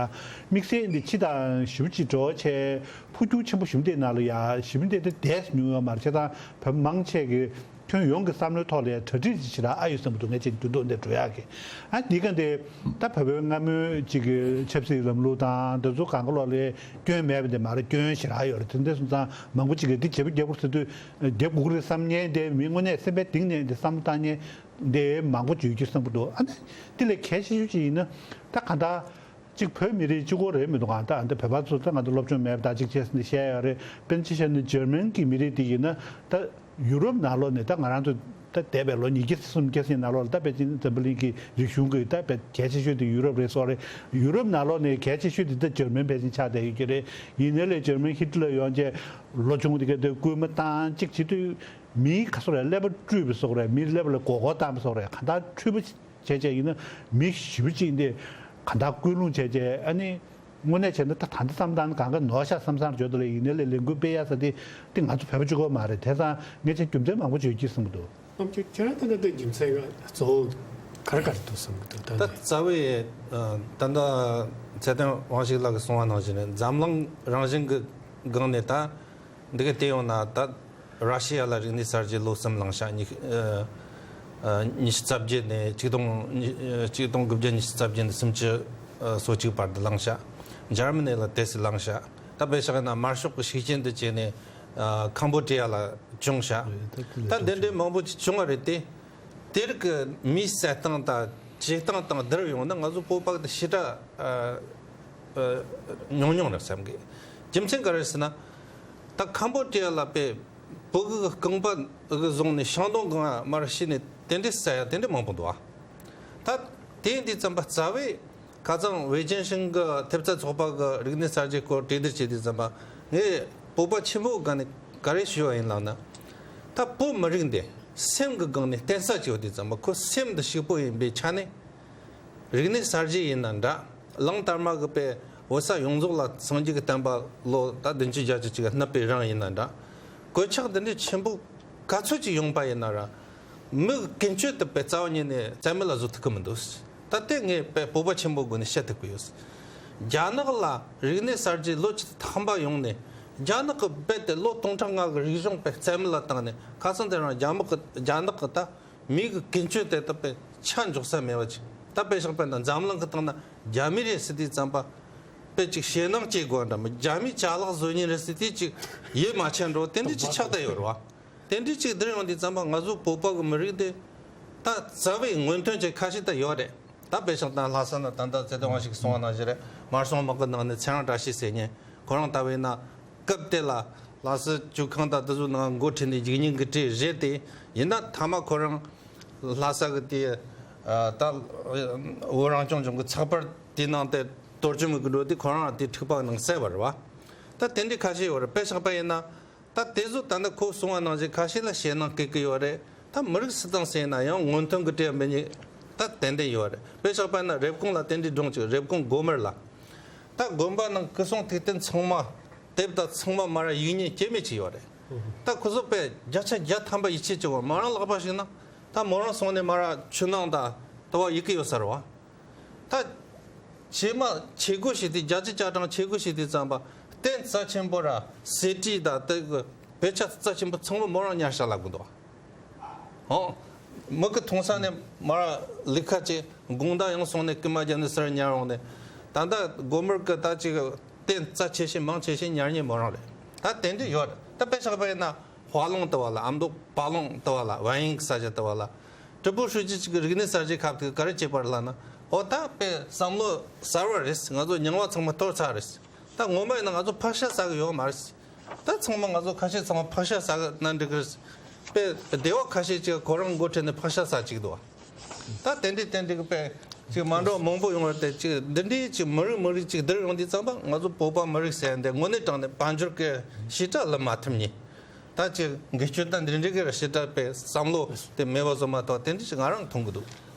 དམིགས་བསལ་འདི་ཕྱི་དང་ཞིབ་ཅིག་འགྲོ་བྱས་འཕོ་འགྱུར་ཆེན་པོ་ཞིབ་འདེད་ནང་ལ་ཡ་ཞིབ་འདེད་དེ་འདས་མྱོང་ཡོད་མ་རེད། བྱས་ཙང་བོད་མང་ཆེ་གི་ཁྱོན་ཡོངས་ཀྱི་བསམ་བློའི་ཐོག་ལ་ཡ་གྲ་སྒྲིག་ཅིག་བྱེད་ར་ཨ་ཡོད་བསམ་གྱི་འདུག་ངས་ཅིག་འདུན་ཐོག་འདི་འགྲོ་ཡག་གི་ཨ་འདི་ག་འདི་ད་བོད་པའི་སྔ་མོའི་ཅིག་གི་ཆབ་སྲིད་ལམ་ལུགས་དང་འདི་ཚོ་གང་ག་ལོག་ལ་སྐྱོན་མེད་པ་འདི་མ་རེད། སྐྱོན་ཞེ་དྲག་ཡོད་རེད། དེ་འདྲ་སོང་ཙང་མང་པོ་ཅིག་གིས་འདི་བྱེད་པོ་རྒྱབ་དགོས་ཟེར་དུས་རྒྱབ་དགོས་ཀྱི་རེད་བསམ་མཁན་དེ་མི་དངོས་གནས་སེམས་པའི་གཏིང་ནས་འདི་བསམ་བློ་བཏང་མཁན། འདི་མང་པོ་བརྗོད་རྒྱུ་བསམ་གྱི་འདུག་ཨ་ནི་དེ་ལས་གལ་ཆེ་ཤོས་ཅིག་ཡིན་ན་ད་གང་ལྟར་གཅིག་བོད་མི་རིགས་གཅིག་པོ་རེད་མི་འདུག་ཨ་ད་ཨ་འདི་བོད་པ་ཚོ་ད་ང་ཚོ་སློབ་སྦྱོང་མེད་པ་ད་གཅིག་བྱས་ཟིན་ནས་བཤད་ཡོད་རེད། དཔེར་ན་ཅིག་བཤད་ན་འཇར་མན་གྱི་མི་རིགས་དེ་ཡིན་ན་ད་ཡུ་རོབ་ནང་ལོགས་ནས་ད་ང་རང་ཚོ་ད་འདས་པའི་ལོ་ཉིས་བརྒྱ་སུམ་བརྒྱ་ཟིན་ནང་ལོགས་ལ་ད་ཕལ་ཆེར་འཛམ་བུ་གླིང་གི་རིག་གཞུང་གི་ད་དཔེ་གལ་ཆེ་ཤོས་དེ་ཡུ་རོབ་རེད་སོགས་རེད། ཡུ་རོབ་ནང་ལོགས་ནས་གལ་ཆེ་ཤོས་དེ་ད་འཇར་མན་ཕལ་ཆེར་ཆགས་བསྡད་ཡོད་ཀྱི་རེད། ཡིན་ནའི་ལས་འཇར་མན་ཧི་ཏི་ལར་ཡོང་རྗེས་ལོ་ཆུང་དེ་ག་དེ་སྐུལ་མ་བཏང་གཅིག་བྱེད་དུས། མིའི་ག་སོགས་རེད། ཀླད་པ་བཀྲུས་པ་སོགས་རེད། མིའི་ཀླད་པ་ལ་མགོ་སྐོར་བཏང་པ་སོགས་རེད། གང་ལྟར་འཁྲུལ་པ་བྱས་བྱས་ཡིན་ན་མི་ཞེ་པོ་ཅིག་འདི་གང་ལྟར་སྐུལ་སློང་བྱས་བྱས་ཨ་ནི་དངོས་གནས་བྱས་ན་ད་ད་འདི་བསམ་སྟངས་གང་ག་ནོར་ཤག་བསམ་བསམ་བརྗོད་དུ་ལ་ཡིན་ནའི་ལས་ལས་འགུལ་སྤེལ་ཡ་ས་དེ་དེ་ང་ཚོ་བོད་པ་གཅིག་པོ་མ་རེད། དེ་ཙང་ངས་ཅིག་རྒྱུ་མཚན་མང་པོ་བརྗོད་ཀྱི་བསམ་གྱི་འདུག་ཨམ་ཅིག་ཁྱེད་རང་ད་ལྟ་རྒྱུ་མཚན་ག་གཙོ་བོ་ག་རེ་ག་རེ་འདུག་བསམ་གྱི་འདུག་ད་ད་ནི་རྩ་བའི་ད་ལྟ་ཚེ་བརྟན་དབང་ཕྱུག་ལགས་ཀྱིས་གསུངས་པ་ནང་བཞིན་རེད། འཛམ་གླིང་རང་བཞིན་གྱི་སྒང་ནས་ད། འདི་ག་བལྟས་ཡོང་ན་ད་ར་ཤི་ཡ་ལ་རིག་གནས་གསར་བརྗེ་ལོ་གསུམ་ལངས་ཤག་ཉི་ཨ་ཨ་ཉི་ཤུ་རྩ་བརྒྱད་ནས་ཆིག་སྟོང་ཉི་ཨ་ཆིག་སྟོང་དགུ་བརྒྱ་ཉི་ཤུ་རྩ་བརྒྱད་ནས་སུམ་ཅུ་ཨ་སོ་གཅིག་བར་དུ་ལངས་ཤག་འཇར་མ་ནི་ལ་དེ་སྲིད་ལངས་ཤག་ད་དཔེ་བཞག་ན་དམར་ཤོག་གི་ཤུགས་རྐྱེན་དུ་བྱས་ནས་ཨ་ཁམ་བྷོ་ཌི་ཡ་ལ་བྱུང་ཤག་ད་འདི་འདྲའི་མང་པོ་ཅིག་བྱུང་བ་རེད་དེ། དེ་རིགས་ཀྱི་མིའི་བསད་སྟངས་དང་བྱེད་སྟངས་དང་བསྡུར་ཡོང་ན་ང་ཚོ་བོད་པ་དེ་ཞེ་དྲག་ཨ་ཨ་ཉུང་ཉུང་རེད་བསམ་གི། རྒྱུ་མཚན་ག་རེ་ཟེར་ན། ད་ཁམ་བྷོ་ཌི་ཡ་ལ་དཔེ་བོད་ཀྱི་རྐང་པ་གི་བཟུང་ནས་ཤིང་སྡོང་གང་མར་ཕྱིན་ནས་དེ་འདྲའི་བསད་ཡ་དེ་འདྲའི་མང་པོ་འདུག་ཨ། ད་དེ་འདི་ཙམ་པ་རྩ་བའི་ཁ་སང་ཝེ་ཅན་ཤིང་གི་ཐེབས་རྩ་ཚོགས་པ་གི་རིག་གནས་གསར་བརྗེ་སྐོར་གྲོས་བསྡུར་བྱས་དུས་ཙམ་པ་ངས་བོད་པ་ཆེན་པོའི་སྒང་ནས་ག་རེ་ཞུས་པ་ཡིན་ལབ་ན། ད་བོད་མི་རིགས་འདི་སེམས་ཀྱི་སྒང་ནས་བརྟེན་ས་ཅིག་ཡོད་དུས་ཙམ་པ་ཁོ་སེམས་འདི་ཕྱུག་པོ་ཡིན་པའི་ཆ་ནས། རིག་གནས་གསར་བརྗེ་ཡིན་ན་འདྲ། གླང་དར་མ་གི་དཔེ་བོད་ས་ཡོངས་རྫོགས་ལ་སངས་རྒྱས་ཀྱི་བསྟན་པ་ལོ་ད་བདུན་ཅུ་བརྒྱད་ཅུ་ཅིག་གི་བསྣུབས་པའི་རིང་ཡིན་ན་འདྲ། གོད་ཆག་འདི་འདྲའི་ཆེན་པོ་ག་ཚོད་ཅིག་ཡོང་པ་ཡིན་ན་ར། མི་ཀུན་སྤྱོད་དུ་དཔེ་རྩ་བ་ཉིད་ནས་རྩ་མེད་ལ་བཟོ་ཐུབ་ཀྱི་མི་འདུག་ད་ལྟའི་ངས་དཔེ་བོད་པ་ཆེན་པོའི་སྒོ་ནས་བཤད་ཐུབ་ཀྱི་ཡོད། རྒྱ་ནག་ལ་རིག་གནས་གསར་བརྗེ་ལོ་བཅུ་ཐམ་པ་ཡོང་ནས་རྒྱ་ནག་གི་རྦད་དེ་ལོ་སྟོང་ཕྲག་ལྔ་གི་རིག་གཞུང་དཔེ་རྩ་མེད་ལ་བཏང་ནས་ཁ་སང་དེ་རིང་རྒྱ་མི་གི་རྒྱ་ནག་གི་ད། མི་གི་ཀུན་སྤྱོད་དེ་ད་དཔེ་ཆ་འཇོག་ས་མེད་པ་ཅིག་ད་དཔེ་བཞག་པ་ན་འཛམ་གླིང་གི་སྟེང་ན་རྒྱ་མི་རེད་ཟེར་དུས་ཙམ་པ། དཔེ་ཅིག་ཞེད་སྣང་སྐྱེ་དགོས་འདྲ་མི་རྒྱ་མིའི་ཅ་ལག་བཟོ་མཁན་རེད་ཟེར་དུས་ཅིག་ཡིད་མ་ཆེས་འགྲོ་དེ་འདྲ་ཅིག་ཆགས་བསྡད་ཡོད་རེད་བ། དེ་འདྲ་ཅིག་བསྡུར་ཡོང་དུས་ཙམ་པ་ང་ཚོ་བོད་པ་གི་མི་རིགས་དེ་ད་རྩ་བའི་སྔོན་ཐོན་ཅིག་ཁ་ཤས་ད་ཡོད་རེད། ད་དཔེ་བཞག་ན་ལྷ་ས་ན་ད་ལྟ་ཚེ་བརྟན་དབང་ཕྱུག་གིས་གསུངས་པ་ནང་བཞིན་རེད། དམར་སྲུང་དམག་གི་ནང་ནས་ཚེ་རིང་བཀྲ་ཤིས་ཟེར་མཁན་ཁོ་རང་ལྟ་བུ་ཡིན་ན། སྐབས་དེ་ལ་ལྷ་སའི་ཇོ་ཁང་དང་དེ་ཚོའི་ནང་འགོ་ཁྲིད་ནས་རྒྱུགས་མྱོང་གི་གྲས་རེད་དེ། ཡིན་ན་མཐའ་མ་ཁོ་རང་ལྷ་ས་གི་དེ་ད་བོད་རང་སྐྱོང་ལྗོངས་ཀྱི་ཚགས་པར་དེའི་ནང་དེ་གཏོར་བཅོམ་གི་འགྲོ་དུས་ཁོ་རང་དེ་འཁྲུག་པ་ནང་བསད་པ་རེད་བ། ད་དེ་འདྲའི་ཁ་ཤས་ཡོད་རེད། དཔེ་ཆགས་པ་ཡིན་ན་ད་དེ་ཚོ་ད་ནི་ཁོ་གསུངས་པ་ནང་བཞིན་ཁ་ཤས་ལ་ཞེད་སྣང་སྐྱེ་གི་ཡོད་རེད། ད་མི་རིགས་སུ་དང་ཟེར་ན་ཡང་སྔོན་ཐོན་གི་གྲས་མི་གཉིས་ད་ཏན་ཏན་ཡོད་རེད། དཔེ་ཆགས་པ་ཡིན་ན་རེབ་གོང་ལ་དེ་འདྲའི་སྒྲུང་ཅིག་རེབ་གོང་སྒོ་དམར་ལ། ད་དགོན་པ་ནང་སྐུ་སྲུང་ཐིག་རྟེན་ཚང་མ། དེབ་དང་ཚང་མ་མ་ར་ཡིག་རྙིང་སྐྱེ་མེད་ཅིག་ཡོད་རེད། ད་ཁོ་ཚོ་དཔེ་བརྒྱ་ཆ་བརྒྱ་ཐམ་པ་ཡིད་ཆེས་བྱེད་དགོས། མོ་རང་ལག་པ་ཞིག་ན་ད་མོ་རང་སོང་ནས་མ་ར་ཆུ་ནང་དང་དུ་བ་ཡི་གེ་ཡོད་ས་རེད་བ། ད་བྱེ་མ་བྱེད་སྒོ་ཞིག་དེ་རྒྱ་ཆེ་ཆ་གྲངས་བྱེད་སྒོ་ཞིག་དེ་ཙམ་པ་རྟེན་རྩ་ཆེན་པོ་ར་ཟས་བྲིས་དང་དེ་གི་བེ་ཆ་རྩ་ཆེན་པོ་ཚང་མ་མོ་རང་ཉར་ཤག་ལབ་གི་འདུག་བ། ཨོ། མི་གི་མཐོང་ས་ནས་མར་ལི་ཁ་ཅིག་དགོང་དག་ཡང་སོང་ནས་རྐུན་མ་རྒྱབ་ནས་ཟུར་ཉར་འོང་ནས། ད་ལྟ་སྒོ་དམར་གི་ད་ཅིག་རྟེན་རྩ་ཆེ་ཤོས་མང་ཆེ་ཤོས་ཉར་མཁན་མོ་རང་རེད། ད་དེ་འདྲ་ཡོད་རེད། ད་དཔེ་ཆགས་པ་ཡིན་ན་ ཧྥ་ལུང་ལྟ་བུ་ལ། ཨ་མདོ་པ་ལུང་ལྟ་བུ་ལ། ཝན་ཡིང་གི་ས་ཆ་ལྟ་བུ་ལ། ཀྲི་པུའུ་ཧྲུའུ་ཅི་གཅིག་གིས་རིག་གནས་གསར་བརྗེ་ཁབ་དེ་ག་རེ་བྱས་པ་རེད་ལབ་ན། འོ་ད་དཔེ་བསམ་བློ་གསར་བ་རེད། ང་ཚོ་མྱིང་བ་ཚང་མ་འཐོར་ཚར་རེད། ད་ངོ་མ་ཡིན་ན་ང་ཚོ་ཕག་ཤ་ཟ་གི་ཡོད་མ་རེད། ད་ཚང་མ་ང་ཚོ་ཁ་ཤས་ཚང་མ་ཕག་ཤ་ཟ་གི་ན་འགྲིག་གི་རེད། དཔེ་སྡེ་བ་ཁ་ཤས་ཅིག་ཁོ་རང་འགོ་ཁྲིད་ནས་ཕག་ཤ་ཟ་གཅིག་འདུག་བ། ད་དེ་འདྲའི་དེ་འདྲའི་གི་དཔེ་ཅིག་མ་འགྲོ་མང་པོ་ཡོང་བ་དེ་ཅིག་འདི་འདྲའི་ཅིག་མི་རིགས་མི་རིགས་ཅིག་འདིར་ཡོང་དུས་ཙམ་པ་ང་ཚོ་བོད་པ་མི་རིགས་ཟེར་ཡ་འདི་དངོས་གནས་དྲང་གནས་དཔལ་འབྱོར་གྱི་ཞེ་དྲག་ལ་མ་ཐིམ་ནས། ད་ཅིག་འགུལ་སྐྱོད་ད་འདི་འདྲའི་གི་ར་ཞེ་དྲག་པའི་བསམ་བློ་དེ་མེད་པ་བཟོ་མ་གཏོགས་དེ་འདྲ་ཞིག་ང་རང་མཐོང་གི་འདུག།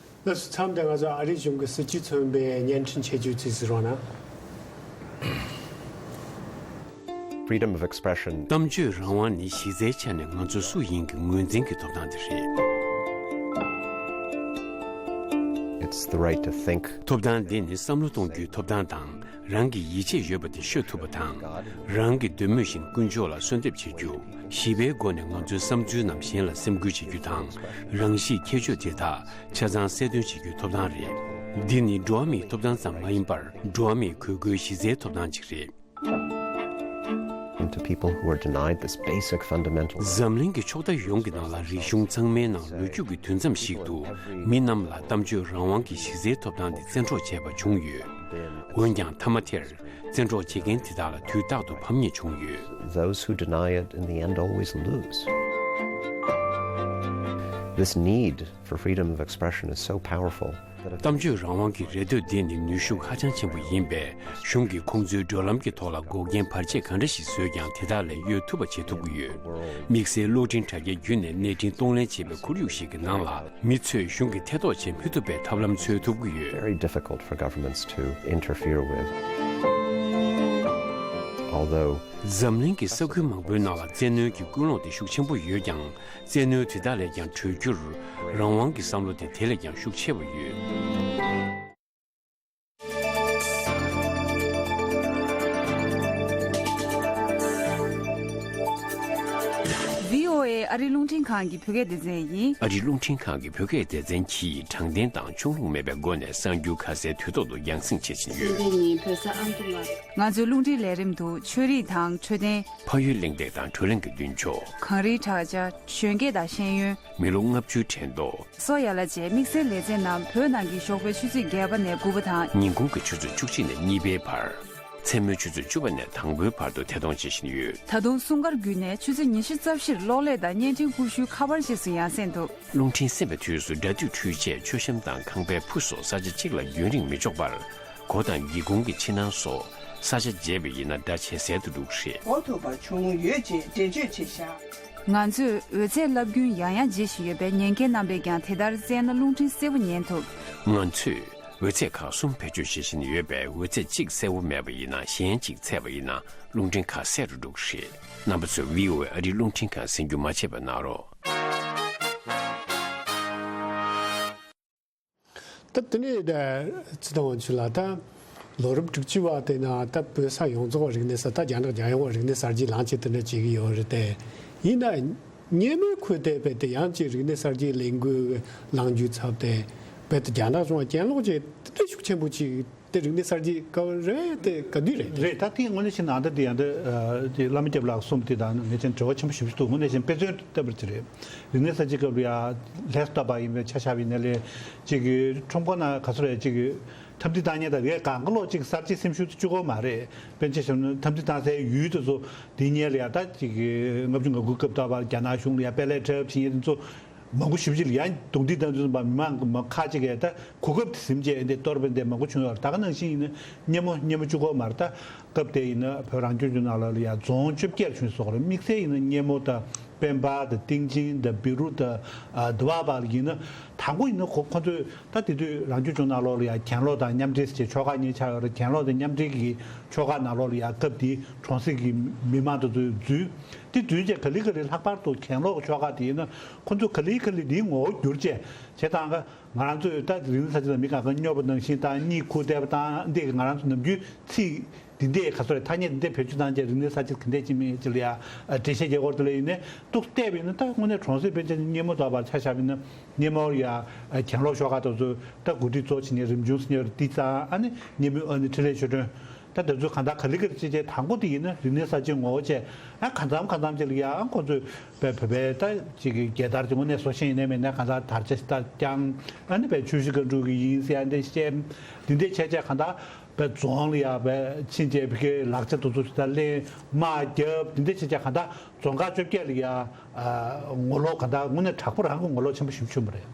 ལགས་སོ། མཚམས་འདི་ང་ཚོ་ཨ་རིའི་གཞུང་གི་སྲིད་བྱུས་མཚོན་པའི་བརྙན་འཕྲིན་ཆེད་བརྗོད་ཅིག་གཟིགས་རོགས་གནང་། Freedom of expression. གཏམ་བརྗོད་རང་དབང་ནི་གཞི་རྩའི་ཆ་ནས་ང་ཚོ་སུ་ཡིན་གྱི་ངོས་འཛིན་གྱི་ཐོབ་ཐང་དེ་རེད། It's the right to think. ཐོབ་ཐང་འདི་ནི་བསམ་བློ་གཏོང་རྒྱུའི་ཐོབ་ཐང་དང་། རང་གི་ཡིད་ཆེས་ཡོད་པ་དེ་ཤོད་ཐུབ་པ་དང་། རང་གི་འདོད་མོས་བཞིན་དཀོན་མཆོག་ལ་གསོལ་འདེབས་བྱེད་རྒྱུ། ཞི་བའི་སྒོ་ནས་ང་ཚོའི་བསམ་ཚུལ་རྣམས་གཞན་ལ་སེམས་ཁུར་བྱེད་རྒྱུ་དང་། རང་གཤིས་ཁྱད་ཆོས་དེ་དག་ཆ་ཚང་གསལ་སྟོན་བྱེད་རྒྱུའི་ཐོབ་ཐང་རེད། འདི་ནི་འགྲོ་བ་མིའི་ཐོབ་ཐང་ཙམ་མ་ཡིན་པར། འགྲོ་བ་མིའི་དགོས་མཁོའི་གཞི་རྩའི་ཐོབ་ཐང་ཅིག་རེད། And to people who are denied this basic fundamental འཛམ་གླིང་གི་ཕྱོགས་མཐའ་ཡོངས་ཀྱི་ནང་ལ། རིག་གཞུང་ཚང་མའི་ནང་ལོ་རྒྱུས་ཀྱི་དུས་མཚམས་ཤིག་ཏུ། མི་རྣམས་ལ་གཏམ་བརྗོད་རང་དབང་གི་གཞི་རྩའི་ཐོབ་ཐང་དེ་བཙན་འཕྲོག་བྱས་པ་བྱུང་ཡོད། འོན་ཀྱང་མཐའ་མ་དེར། བཙན་འཕྲོག་བྱེད་མཁན་དེ་དག་ལ་དུས་རྟག་ཏུ་ཕམ་ཉེས་བྱུང་ཡོད། Those who deny it in the end always lose. This need for freedom of expression is so powerful that if གཏམ་བརྗོད་རང་དབང་གི་རེ་འདོད་འདི་ནི་ནུས་ཤུགས་ཧ་ཅང་ཆེན་པོ་ཡིན་པས། གཞུང་གིས་ཁོང་ཚོའི་བགྲོད་ལམ་གྱི་ཐོག་ལ་འགོག་རྐྱེན་བར་ཆད་གང་འདྲ་ཞིག་བཟོས་ཀྱང་། དེ་དག་ལས་གཡོལ་ཐུབ་པ་བྱེད་ཐུབ་ཀྱི་ཡོད། དམིགས་བསལ་གློག་འཕྲིན་དྲ་རྒྱའི་བརྒྱུད་ནས་གནས་འཕྲིན་གཏོང་ལེན་བྱེད་པའི་ཁོར་ཡུག་ཞིག་གི་ནང་ལ། མི་ཚོས་གཞུང་གི་ཐེ་གཏོགས་བྱེད་མི་ཐུབ་པའི་ཐབས་ལམ་འཚོལ་ཐུབ་ཀྱི་ཡོད། Very difficult for governments to interfere with. Although འཛམ་གླིང་གི་ས་ཁུལ་མང་པོའི་ནང་ལ་བཙན་གནོན་གྱི་ཀུན་སློང་དེ་ཤུགས་ཆེན་པོ་ཡོད་ཀྱང་། བཙན་གནོན་དེ་དག་ལས་ཀྱང་གྲོལ་རྒྱུར། རང་དབང་གི་བསམ་བློ་དེ་དེ་ལས་ཀྱང་ཤུགས་ཆེ་བ་ཡོད། བྷི་ཨོ་ཨེ་ཨ་རི་རླུང་འཕྲིན་ཁང་གི་བོད་སྐད་སྡེ་ཚན་ཡིན། ཨ་རི་རླུང་འཕྲིན་ཁང་གི་བོད་སྐད་སྡེ་ཚན་གྱིས་དྲང་བདེན་དང་ཕྱོགས་ལྷུང་མེད་པའི་སྒོ་ནས་གསར་འགྱུར་ཁ་གསལ་དུས་ཐོག་ཏུ་རྒྱང་སྲིང་བྱེད་བཞིན་ཡོད། སེམས་ཅན་ཉིད་བོད་ས་ཨ་མདོ་ལ། ང་ཚོའི་རླུང་འཕྲིན་ལས་རིམ་དུ་ཆོས་རིག་དང་འཕྲོད་བསྟེན། ཕ་ཡུལ་གླེང་སྟེགས་དང་བགྲོ་གླེང་གི་མདུན་ཕྱོགས། གངས་རིའི་བྲག་ཅ། གཞོན་སྐྱེས་དང་ཤེས་ཡོན། མི་ལོ་ལྔ་བཅུའི་དྲན་ཐོ། སོ་ཡ་ལ་བཅས་དམིགས་བསལ་ལེ་ཚན་རྣམས་བོད་ནང་གི་ཞོགས་པའི་ཆུ་ཚོད་བརྒྱད་པ་ནས་དགུ་པ་དང་། ཉིན་གུང་གི་ཆུ་ཚོད་བཅུ་གཅིག་ནས་གཉིས་པའི་བར། མཚན་མོའི་ཆུ་ཚོད་བཅུ་པ་ནས་དང་པོའི་བར་དུ་ཐད་གཏོང་བྱེད་བཞིན་ཡོད། ད་དུང་སྲུང་སྐར་བརྒྱུད་ནས་ཆུ་ཚོད་ཉི་ཤུ་རྩ་བཞིར་གློག་ཀླད་དང་བརྙན་འཕྲིན་ཀུ་ཤུའི་ཁ་པར་རྗེས་སུ་ཡང་སེ་ཐུབ། རླུང་འཕྲིན་གསན་པའི་དུས་སུ་སྒྲ་སྡུད་འཕྲུལ་ཆས། མཆོད་བཤམས་དང་ཁང་པའི་ཕུ་སོགས་ས་ཆ་གཅིག་ལ་རྒྱུན་རིང་མི་འཇོག་པར། སྒོ་དང་སྒེའུ་ཁུང་གི་ཕྱི་ནང་སོགས་ས་ཆ་བརྗེས་པ་ཡིན་ན་སྒྲ་ཇེ་གསལ་དུ་འགྲོ་གི་རེད། གོ་ཐུབ་པ་བྱུང་ཡོད་ཅེས་འགྲེལ་བརྗོད་བྱས་བཞག། ང་ཚོས་འོད་ཚད་རླབས་རྒྱུན་ཡང་ཡང་བརྗེ་བཞིན་ཡོད་པས། ཉན་མཁན་རྣམ་པས་ཀྱང་དེ་ལྟར་བཙལ་ན་རླུང་འཕྲིན་གསལ་པོ་ཉན་ཐུབ། ང་ཚོས་འོད་ཚད་ཁག་གསུམ་བེད་སྤྱོད་བྱེད་བཞིན་ཡོད་པས། འོད་ཚད་གཅིག་གསལ་པོ་མེད་པ་ཡིན་ན། གཞན་གཅིག་ཚད་པ་ཡིན་ན་རླུང་འཕྲིན་ཁ་གསལ་རུ་འགྲོ་གི་རེད། རྣམ་པ་ཚོས་བྷི་ཨོ་ཨེ་ཨ་རིའི་རླུང་འཕྲིན་ཁང་གསན་རྒྱུ་མ་བརྗེད་པ་གནང་རོགས། ད་དེ་ནས་ད་ཚེ་བརྟན་དབང་ཕྱུག་ལགས། ད་ལོ་རབས་དྲུག་ཅུ་བ་དེ་ན་ད་བོད་ས་ཡོངས་རྫོགས་རིག་གནས་གསར། ད་རྒྱ་ནག་རྒྱལ་ཡོངས་རིག་གནས་གསར་བརྗེ་ལངས་བྱས་དེ་འདྲ་བྱེད་ཀྱི་ཡོད་རེད་དེ། ཡིན་ན་སྔོན་མའི་ཁུལ་དེ་རྦད་དེ་ཡང་ཅིག་རིག་གནས་གསར་བརྗེའི་ལས་འགུལ་ལངས་རྒྱུའི་ཚབ་དེ་རྦད་དེ་རྒྱ་ནག་གཞུང་ལ་གྱེན་ལོག་བྱས་དེ་འདྲ་ཤུགས་ཆེན་པོ་ཅིག་དེ་རིག་གནས་གསར་བརྗེ་སྐབས་རེད་དེ་ག་དུས་རེད། རེད། ད་དེ་དངོས་གནས་བྱས་ན་ད་དེ་ཡང་ད་དེ་བླ་མ་སྐྱབས་ལགས་གསུངས་དེ་དང་ངེས་ཅན་འབྲེལ་བ་ཆེན་པོ་ཞེ་པོ་ཞིག་འདུག། དངོས་གནས་བྱས་ན་དཔེ་མཚོན་ལྟ་བུར་ཅིག་རེད། རིག་གནས་གསར་བརྗེ་སྐབས་ལ་ཡ་ལྷས་སུ་བཏབ་པ་ཡིན་པའི་ཆ་བཞག་པ་ཡིན་ན་ལས་ཅིག་གི་ཁྲོམ་སྐོར་ནང་ག་ཚོད་རེད། ཅིག་གི་འཐབ་འཛིང་བཏང་མཁན་དང་རེད། གང་ག་ལོག་ཅིག་གསར་བརྗེ་སེམས་ཤུགས་དེ་བཅུག་གི་ཡོད་མ་རེད། དཔེར་ན་ཆ་བཞག་ན་འཐབ་འཛིང་བཏང་སའི་ཡུལ་དེ་ཚོ་དེ་སྔོན་ལ་ཡ་ད་ཅིག་གི་ལྔ་བཅུ་ང་དགུ་སྐབས་ལྟ་བུ་རྒྱ་ནག་གཞུང་ལ་ཡ་དཔེ་ལེགས་འཁྲབ་བྱེད་མཁན་དེ་ཚོ་མང་པོ་ཞེ་པོ་ཅིག་ལ་ཡ་རྡུང་རྡེག་བཏང་དུས་ཙམ་པ་མི་མང་གི་མ་ཁག་ཅིག་གིས་ད་གོ་སྐབས་དེ་ཟིན་བྱས་འདི་གཏོར་བས་འདི་མང་པོ་བྱུང་ཡོད་རེད། ད་ག་ནང་བཞིན་ཡིན་ན་སྙན་མོ་སྙན་མོ་བཅུག་གི་ཡོད་མ་རེད། ད་སྐབས་དེ་ཡིན་ན་བོད་རང་སྐྱོང་ལྗོངས་ནང་ལོགས་ལ་ཡ་རྫོང་བཅོ་བརྒྱད་བྱུང་སོགས་རེད། དམིགས་བསལ་ཡིན་ན་སྙེ་མོ་དང་སྤེན་པ་དང་སྟེང་ཆེན་དང་བི་རུ་དང་ཨ་དུ་བ་བ་ལ་ཡིན་ན་དང་པོ་ཡིན་ན་ཁོ་ཁོ་ཚོས་ད་དེ་དུས་རང་སྐྱོང་ལྗོངས་ནང་ལོགས་ལ་ཡ་གྱེན་ལོག་དང་མཉམ་འབྲེལ་ཟེར་ཆོལ་ཁ་གཉིས་ཆགས་ཡོད་རེད། གྱེན་ལོག་དང་མཉམ་འབྲེལ་གྱི་ཆོལ་ཁ་ནང་ལོགས་ལ་ཡ་སྐབས་དེའི་གྲོང་གསེབ་ཀྱི་མི་མང་དེ་ཚོས་འཛུལ། དེ་འཛུལ་རྗེས་ག་ལེ་ག་ལེ་ལྷག་པར་དུ་གྱེན་ལོག་གི་ཆོལ་ཁ་དེ་ཡིན་ན་ཁོ་ཚོས་ག་ལེ་ག་ལེ་དེའི་ངོ་བོ་བསྒྱུར་བྱས་བྱས་ཙང་ཀ་ང་རང་ཚོས་ད་རིག་གནས་གསར་བརྗེ་ལ་མི་གང་ག་སྨྱོ་བ་ནང་བཞིན་དང་གཉིད་ཁུག་བསྡད་པ་དང་འདི་གི་ང་རང་ཚོ་ནམ་རྒྱུན་ཚིག་འདི་འདྲའི་ག་ཚོད་རེད། ཐ་སྙད་འདི་འདྲ་བེད་སྤྱོད་བཏང་རྗེས་རིག་གནས་གསར་བརྗེ་ག་འདྲས་ཅིག་མིན་ཅིག་ལ་ཡ་འགྲེལ་བཤད་རྒྱག་སྐོར་དེ་ལ་ཡིན་ནའི་ཏོག་ཙམ་བལྟས་པ་ཡིན་ན་ད་དངོས་གནས་གྲོང་གསེབ་དཔེར་ན་ཆ་བཞག་པ་ཡིན་ན་སྙེ་མོར་ཡ་གྱེན་ལོག་ཤོག་ཁག་དེ་ཚོ་ད་གོ་སྒྲིག་གཙོ་བྱེད་མཁན་རིམ་བྱུང་སེ་ཉོར་འདི་ཙང་ཨ་ནི་སྙེ་མོའི་ཨ་ནི་འཕྲིན་ལས་ཆོས་སྒྲོན། ད་དེ་ཚོ་གང་ལྟར་ག་ལེ་ག་ལེ་བྱས་བྱས་དང་པོ་དེ་ཡིན་ན་རིག་གནས་གསར་བརྗེའི་ངོ་བོ་བྱས། ཨ་ཁ་མཚམས་ཁ་མཚམས་ཅིག་ལ་ཡང་ཁོ་ཚོས་བོད་བོད་པའི་ད་ཅིག་གི་རྒྱལ་དར་གྱི་དངོས་གནས་བཟོ་ཤེས་ཡིན་ནའི་མིན་ནའི་གང་ལྟར་དར་ཆ་ཞིག་ད་བརྐྱངས། ཨ་ནི་བོད་ཆུ་བཞི་སྒང་དྲུག་གི་ཡིན་ཟེར་ཡ་འདི་བཤད། འདི་འདྲ་བྱས་བྱས་གང་ལྟར་བོད་རྫོང་ལ་ཡང་བོད་ཕྱིན་བྱས་བོད་ཀྱི་ལག་ཆ་དེ་ཚོ་ཞིག་ད་ལེན་དམག་རྒྱབ། འདི་འདྲ་བྱས་བྱས་གང་ལྟར་རྫོང་ཁག་བཅོ་བརྒྱད་ལ་ཡང་ངོ་ལོག་གང་ལྟར་དངོས་གནས་དྲག་པོ་རང་གི་ངོ་ལོག་ཆེན་པོ་ཞིག་བྱུང་བ་རེད།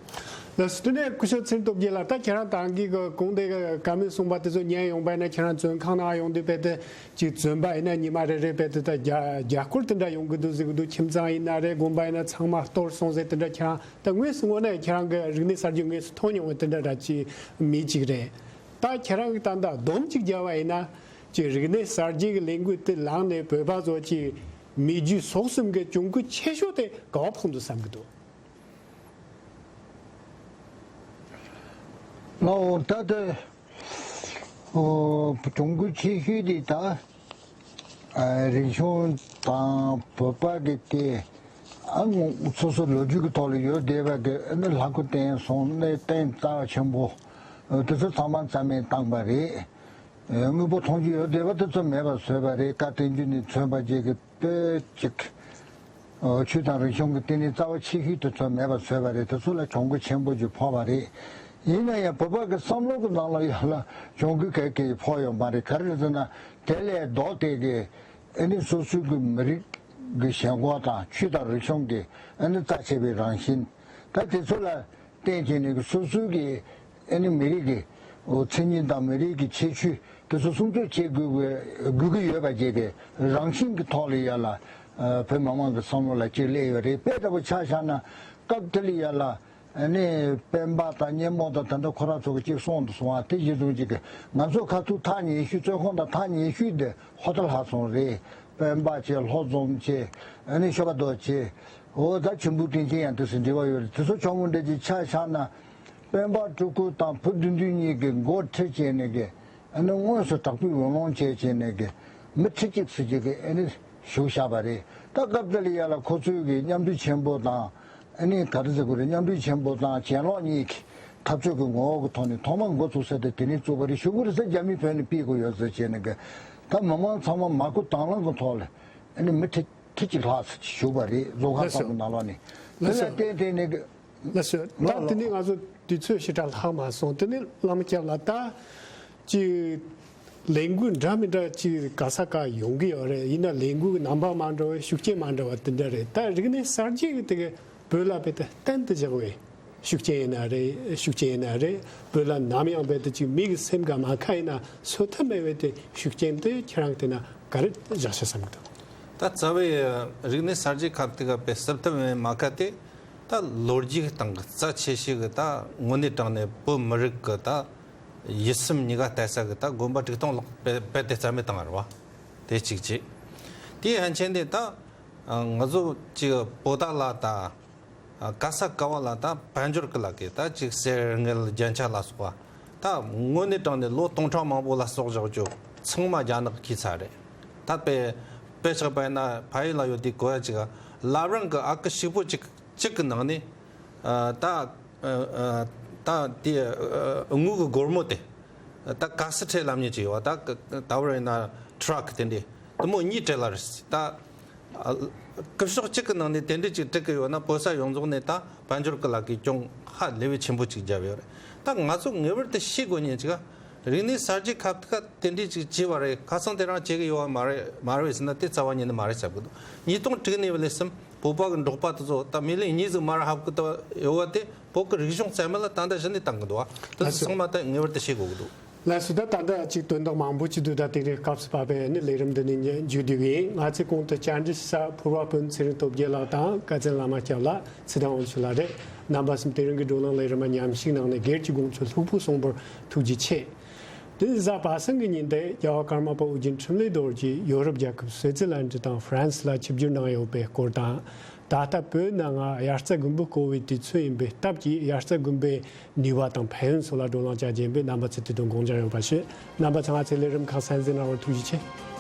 ལགས་སོ། དེ་ནས་སྐུ་ཞབས་ཚེ་རིང་སྟོབས་རྒྱལ་ལགས། ད་ཁྱེད་རང་ད་གིན་གི་གོང་དེ་གི་བཀའ་མོལ་གསུངས་པ་དེ་ཚོ་ཉན་ཡོང་པ་ཡིན་ན། ཁྱེད་རང་བཙོན་ཁང་ནང་ཡོང་དུས་དཔེ་དེ་ཅིག་བཙོན་པ་ཡིན་ན་ཉི་མ་རེ་རེ་དཔེ་དེ་ད་རྒྱ་རྒྱ་སྐོར་དེ་འདྲ་ཡོང་གི་འདུག་ཟེར་གི་འདུག་ཁྱིམ་ཚང་ཡིན་ན་རེད། དགོན་པ་ཡིན་ན། ཚང་མ་གཏོར་སོང་ཟེར་དེ་འདྲ། ཁྱེད་རང་ད་དངོས་སུ་དངོས་གནས་ཁྱེད་རང་གི་རིག་གནས་གསར་བརྗེ་དངོས་སུ་མཐོང་མྱོང་བ་དེ་འདྲ་ར་ཅིག་མི་ཅིག་རེད། ད་ཁྱེད་རང་གི་ད་ད་སྡོམ་ཅིག་རྒྱབ་པ་ཡིན་ན། ཅིག་རིག་གནས་གསར་བརྗེ་གི་ལས་འགུལ་དེ་ལངས་ནས་བོད་པ་ཚོ་ཅིག་མི་རྒྱུ་སྲོག་གསུམ་གི་གྱོང་གུད་ཆེ་ཤོས་དེ་ག་བ་ཕོག་འདུག་བསམ་གི་འདུག་ལའོ། ད་ལྟ་ཨོ་གྱོང་གུད་ཆེ་ཤོས་དེ་ད་ཨ་རིག་གཞུང་དང་བོད་པ་གི་དེ་ཨ་ངོ་སོ་སོ་ལོ་རྒྱུས་ཀྱི་ཐོག་ལ་ཡོད་བསྡད་པ་གི་ཨ་ནི་ལྷ་སྐུ་རྟེན་སོང་ནས་རྟེན་རྩ་ཆེན་པོ་དེ་ཚོ་ཚང་མ་རྩ་མེད་བཏང་པ་རེད། དངོས་པོ་མཐོང་རྒྱུ་ཡོད་བསྡད་པ་དེ་ཚོ་མེད་པར་བཟོས་པ་རེད། བཀའ་བསྟན་འགྱུར་ནས་མཚོན་པ་བཅས་ཀྱི་དཔེ་གཅིག་ཆོས་དང་རིག་གཞུང་གི་བསྟི་གནས་རྩ་བ་ཆེ་ཤོས་དེ་ཚོ་མེད་པར་བཟོས་པ་རེད། དེ་ཚོ་ལ་གྱོང་གུད་ཆེན་པོ་ཅིག་ཕོག་པ་རེད། ཡིན་ན་ཡང་བོད་པ་གི་བསམ་བློ་གི་ནང་ལ་ཡང་ལ་གྱོང་གུད་ག་གེ་ཕོག་ཡོད་མ་རེད། ག་རེ་རེད་ཟེར་ན། དེ་ལས་ལྡོག་སྟེ་གི་ཨ་ནི་སོ་སོའི་གི་མི་རིགས་ཀྱི་ཞེན་ཁོག་དང་ཆོས་དང་རིག་གཞུང་གི་ཨ་ནི་རྩ་ཆེ་བའི་རང་བཞིན། ད་དེ་ཚོ་ལ་བརྟེན་བྱས་ནས་སོ་སོའི་གི་ཨ་ནི་མི་རིགས་ཀྱི་མཚན་ཉིད་དང་མི་རིགས་ཀྱི་ཁྱད་ཆོས་དེ་ཚོ་སྲུང་སྐྱོབ་བྱེད་དགོས་པའི་དགོས་ཀྱི་ཡོད་པ་བཅས་ཀྱི་རང་བཞིན་གྱི་ཐོག་ལ་ཡ་ལ་བོད་མི་མང་གི་བསམ་བློ་ལ་གཅིག་སླེབས་ཡོད་རེད། དཔེ་ལྟ་བུ་ཆ་བཞག་ན་སྐབས་དེ་ལ་ཡ་ལ་ཨ་ནི་སྤེན་པ་དང་སྙེ་མོ་དང་དེ་འདྲ་ཁོ་རང་ཚོ་གི་གཅིག་སོང་དུ་སོང་བ་དེ་གཞི་བཟུང་གཅིག་གི་ང་ཚོ་ཁ་ཐུག་ཐག་ཉེ་ཤོས་བཙོན་ཁང་དང་ཐག་ཉེ་ཤོས་དེ་ཧོ་ཏལ་ལྷག་སོང་རེད། སྤེན་པ་བྱས། ལྷོ་འཛོམས་བྱས། ཨ་ནི་ཤོ་པ་རྡོ་བྱས། འོ་ད་ཆེན་པོ་བསྟན་ཆེན་ཡང་དེ་ཚོ་འབྲེལ་བ་ཡོད་རེད། དེ་ཚོ་ཆུང་ངུ་འདྲ་ཅིག་ཆ་བཞག་ན། སྤེན་པ་སྤྲུལ་སྐུ་དང་བུ་བདུད་འདུལ་གཉིས་ཀྱི་མགོ་ཁྲིད་བྱས་ནས་ཀྱི་ཨ་ནི་དངོས་སུ་དྲག་པོའི་འོས་སློང་བྱས་བྱས་ནས་ཀྱི་མི་ཁྲི་གཅིག་ཙམ་ཅིག་གི་ཨ་ནི་བཞུགས་བཞག་པ་རེད། ད་སྐབས་དེ་ལ་ཡ་ལ་ཁོ་ཚོའི་གི་མཉམ་འབྲེལ་ཆེན་པོ་དང་། ཨ་ནི་ག་རེ་ཟེར་དགོས་རེད། མཉམ་འབྲེལ་ཆེན་པོ་དང་གྱེན་ལོག་གཉིས་ཀྱི་འཐབ་རྩོད་ཀྱི་ངོ་བོ་གི་ཐོག་ནས་ཐོག་མར་འགོ་ཚུགས་ས་དེ་དེ་ནས་བཙུགས་པ་རེད། གཞུག་གུ་རེད་ཟེར་རྒྱ་མིའི་བོད་ནས་ཕུད་དགོས་ཡོད་ཟེར་བྱས་ནས་ཀྱི་ད་མི་མང་ཚང་མ་མ་བསྐུལ་དང་བླངས་ཀྱི་ཐོག་ལ་ཨ་ནི་མི་ཁྲི་ཁྲི་གཅིག་ལྷག་ཙམ་ཞིག་བཞུགས་པ་རེད། བཟོ་ཁང་ལགས་སོ། ཚང་གི་ནང་ལོགས་ནས། དེ་ལགས་ལ་སོ། བརྟེན་བརྟེན་ནས་ཀྱི་ལགས་སོ། ལགས་ད་དེ་ནས་ལགས། ང་ཚོ་དུས་ཚོད་ཞེ་དྲག་ལྷག་མ་སོང་། དེ་ནས་བླ་མ་སྐྱབས་ལགས། ད་ཅིག་ལས་འགུལ་འདྲ་མི་འདྲ་ཅིག་ག་ས་ག་ཡོང་གི་ཡོད་རེད། ཡིན་ན་ལས་འགུལ་གྱི་རྣམ་པ་མ་འདྲ་བ། ཤུགས་རྐྱེན་མ་འདྲ་བ་དེ་འདྲ་རེད། ད་རིག་གནས་གསར་བརྗེ་གི་དེ་གི་བོད་ལ་དཔེ་དེ་གཏན་དུ་བཞག་པའི་ཤུགས་རྐྱེན་ཡིན་ན་རེད། ཤུགས་རྐྱེན་ཡིན་ན་རེད། བོད་ལ་ནམ་ཡང་དཔེ་དེ་ཅིག་མི་གི་སེམས་ཁ་མ་ཁ་ཡིན་ན་སོ་ཐབས་མེད་པའི་དེ་ཤུགས་རྐྱེན་དེ་ཁྱེད་རང་དེ་ན་ག་རེ་བཞག་ཤེས་བསམ་གི་འདུག་ད་རྩ་བའི་རིག་གནས་གསར་བརྗེ་ཁ་ཐུག་ག་དཔེ་སེལ་ཐབས་མེད་མ་ཁ་དེ། ད་ལོ་རྒྱུས་སྟེང་གི་རྩ་ཆེ་ཤོས་གི་ད་དངོས་གནས་དྲང་གནས་བོད་མི་རིགས་གི་ད་ཡིད་སེམས་གཉིས་ཀ་གཏད་ས་གི་ད་དགོན་པ་དྲུག་སྟོང་ལྷག་རྦད་རྦད་དེ་རྩ་མེད་བཏང་བ་རེད་བ། དེ་གཅིག་བྱས། དེའི་ཕན་ཆད་དེ་ད་ང་ཚོ་ཅིག་པོ་ཏཱ་ལ་ད་ག་ས་ག་བ་ལ་ད་དཔལ་འབྱོར་གི་ལ་གི་ད་ཅིག་གསེར་དངུལ་རྒྱན་ཆ་ལ་སོགས་པ་ད་དངོས་གནས་དྲང་གནས་ལོ་སྟོང་ཕྲག་མང་པོ་ལ་གསོག་བཞག་རྒྱུ་ཚང་མ་རྒྱ་ནག་གིས་ཁྱེར་ཚར་རེད། ད་དཔེ་དཔེ་ཆ་བལྟས་ན་ཕ་ཡུལ་ལ་ཡོད་དུས་གོ་ཡ་ཅིག་ལབ་རང་གི་ཨ་ཁུ་ཕྱུག་པོ་ཅིག་གཅིག་གི་ནང་ནས་ཨ་ད་ཨ་ཨ་ད་དེ་ཨ་དངུལ་གི་སྒོར་མོ་དེ་ད་ག་སེ་ཁྲལ་ལབ་མཁན་ཅིག་ཡོད་པ། ད་ད་བར་ཡིན་ན་ཊྲག་དེ་འདྲས་དེ་མོ་གཉིས་སྤྲད་ལ་རེད། ད་ཨ་སྐུ་ཞབས་གཅིག་གི་ནང་ནས་དེ་འདྲས་ཅིག་སྤྲད་གི་ཡོད་ན་བོད་ས་ཡོངས་རྫོགས་ནས་ད་དཔལ་འབྱོར་གི་ལ་གི་གྱོང་ཧ་ལས་པའི་ཆེན་པོ་ཅིག་བརྒྱབ་ཡོད་རེད། ད་ང་ཚོ་ངེས་པར་དུ་ཤེས་དགོས་མཁན་ཅིག་རིག་གནས་གསར་བརྗེ་ཁ་ཐུག་དེ་འདྲས་ཅིག་བྱས་པ་རེད། ཁ་སང་དེ་རིང་བྱེད་ཀྱི་ཡོད་པ་མ་རེད། མ་རེད་ཟེར་ན་དེ་རྩ་བ་ཉིད་ནས་མ་རེད་བསམ་གི་འདུག་ཉིས་སྟོང་དྲུག་ནས་བ་ལས་སེམས་བོད་པ་གི་འབྲོག་པ་དེ་ཚོ་ད་མི་ལོ་གཉིས་ཟིག་མར་ཧབ་གི་ད་ཡོད་པ་དེ་བོད་གི་རིག་གཞུང་རྩ་མེད་ལ་ད་ལྟ་གཞི་ནས་བཏང་གི་འདུག་བ། དེ་ཚོ་ཚང་མ་ད་ངེས་པར་དུ་ཤེས་དགོས་གི་འདུག་ལགས་སོ། ད་ད་ལྟ་ཅིག་དོན་དག་མང་པོ་ཅིག་འདུག་ད་དེ་རིང་སྐབས་སུ་བབས་པའི་ནི་ལས་རིམ་འདི་ནས་མཇུག་བསྡུ་གི་ཡིན། ང་ཚོའི་གོང་དུ་བཅར་འདྲི་ཞུ་ས་ཕུར་བ་སྤུན་ཚེ་རིང་སྟོབས་རྒྱལ་ལགས་དང་བཀའ་བཙན་བླ་མ་སྐྱབས་ལགས། ཚེ་བརྟན་དབང་ཕྱུག་ལགས་རེད། རྣམ་པ་གསུམ་དེ་རིང་གི་བགྲོ་གླེང་ལས་རིམ་མཉམ་ཞུགས་གནང་ནས་སྒེར་གྱི་དགོངས་ཚུལ་ལྷུག་པོ་གསུངས་པར་ཐུགས་རྗེ་ཆེ། དེ་གཟའ་པ་སངས་ཀྱི་ཉིན་ཏེ་རྒྱལ་བ་ཀརྨ་པ་ཨོ་རྒྱན་འཕྲིན་ལས་རྡོ་རྗེ་ཡོ་རོབ་རྒྱལ་ཁབ་སུད་ཙི་ལན་ཌི་དང་ཧྥ་རན་སི་ལ་ཆིབས་བསྒྱུར་གནང་ཡོད་པའི་སྐོར་དང་། ད་ལྟ་བོད་ནང་ང་དབྱར་རྩྭ་དགུན་འབུ་བརྐོ་བའི་དུས་ཚོད་ཡིན་པའི་སྟབས་ཀྱིས་དབྱར་རྩྭ་དགུན་འབུའི་ནུས་པ་དང་ཕན་ཡོན་སོགས་ལ་བགྲོ་གླེང་བྱ་རྒྱུ་ཡིན་པས་རྣམ་པ་ཚོས་དེ་དོན་དགོངས་འཇགས་ཡོད་པ་ཞུ། རྣམ་པ་ཚོ་ང་ཚོའི་ལས་རིམ་ཁག་གསན་གཟིགས་གནང་བར་ཐུགས་རྗེ་ཆེ།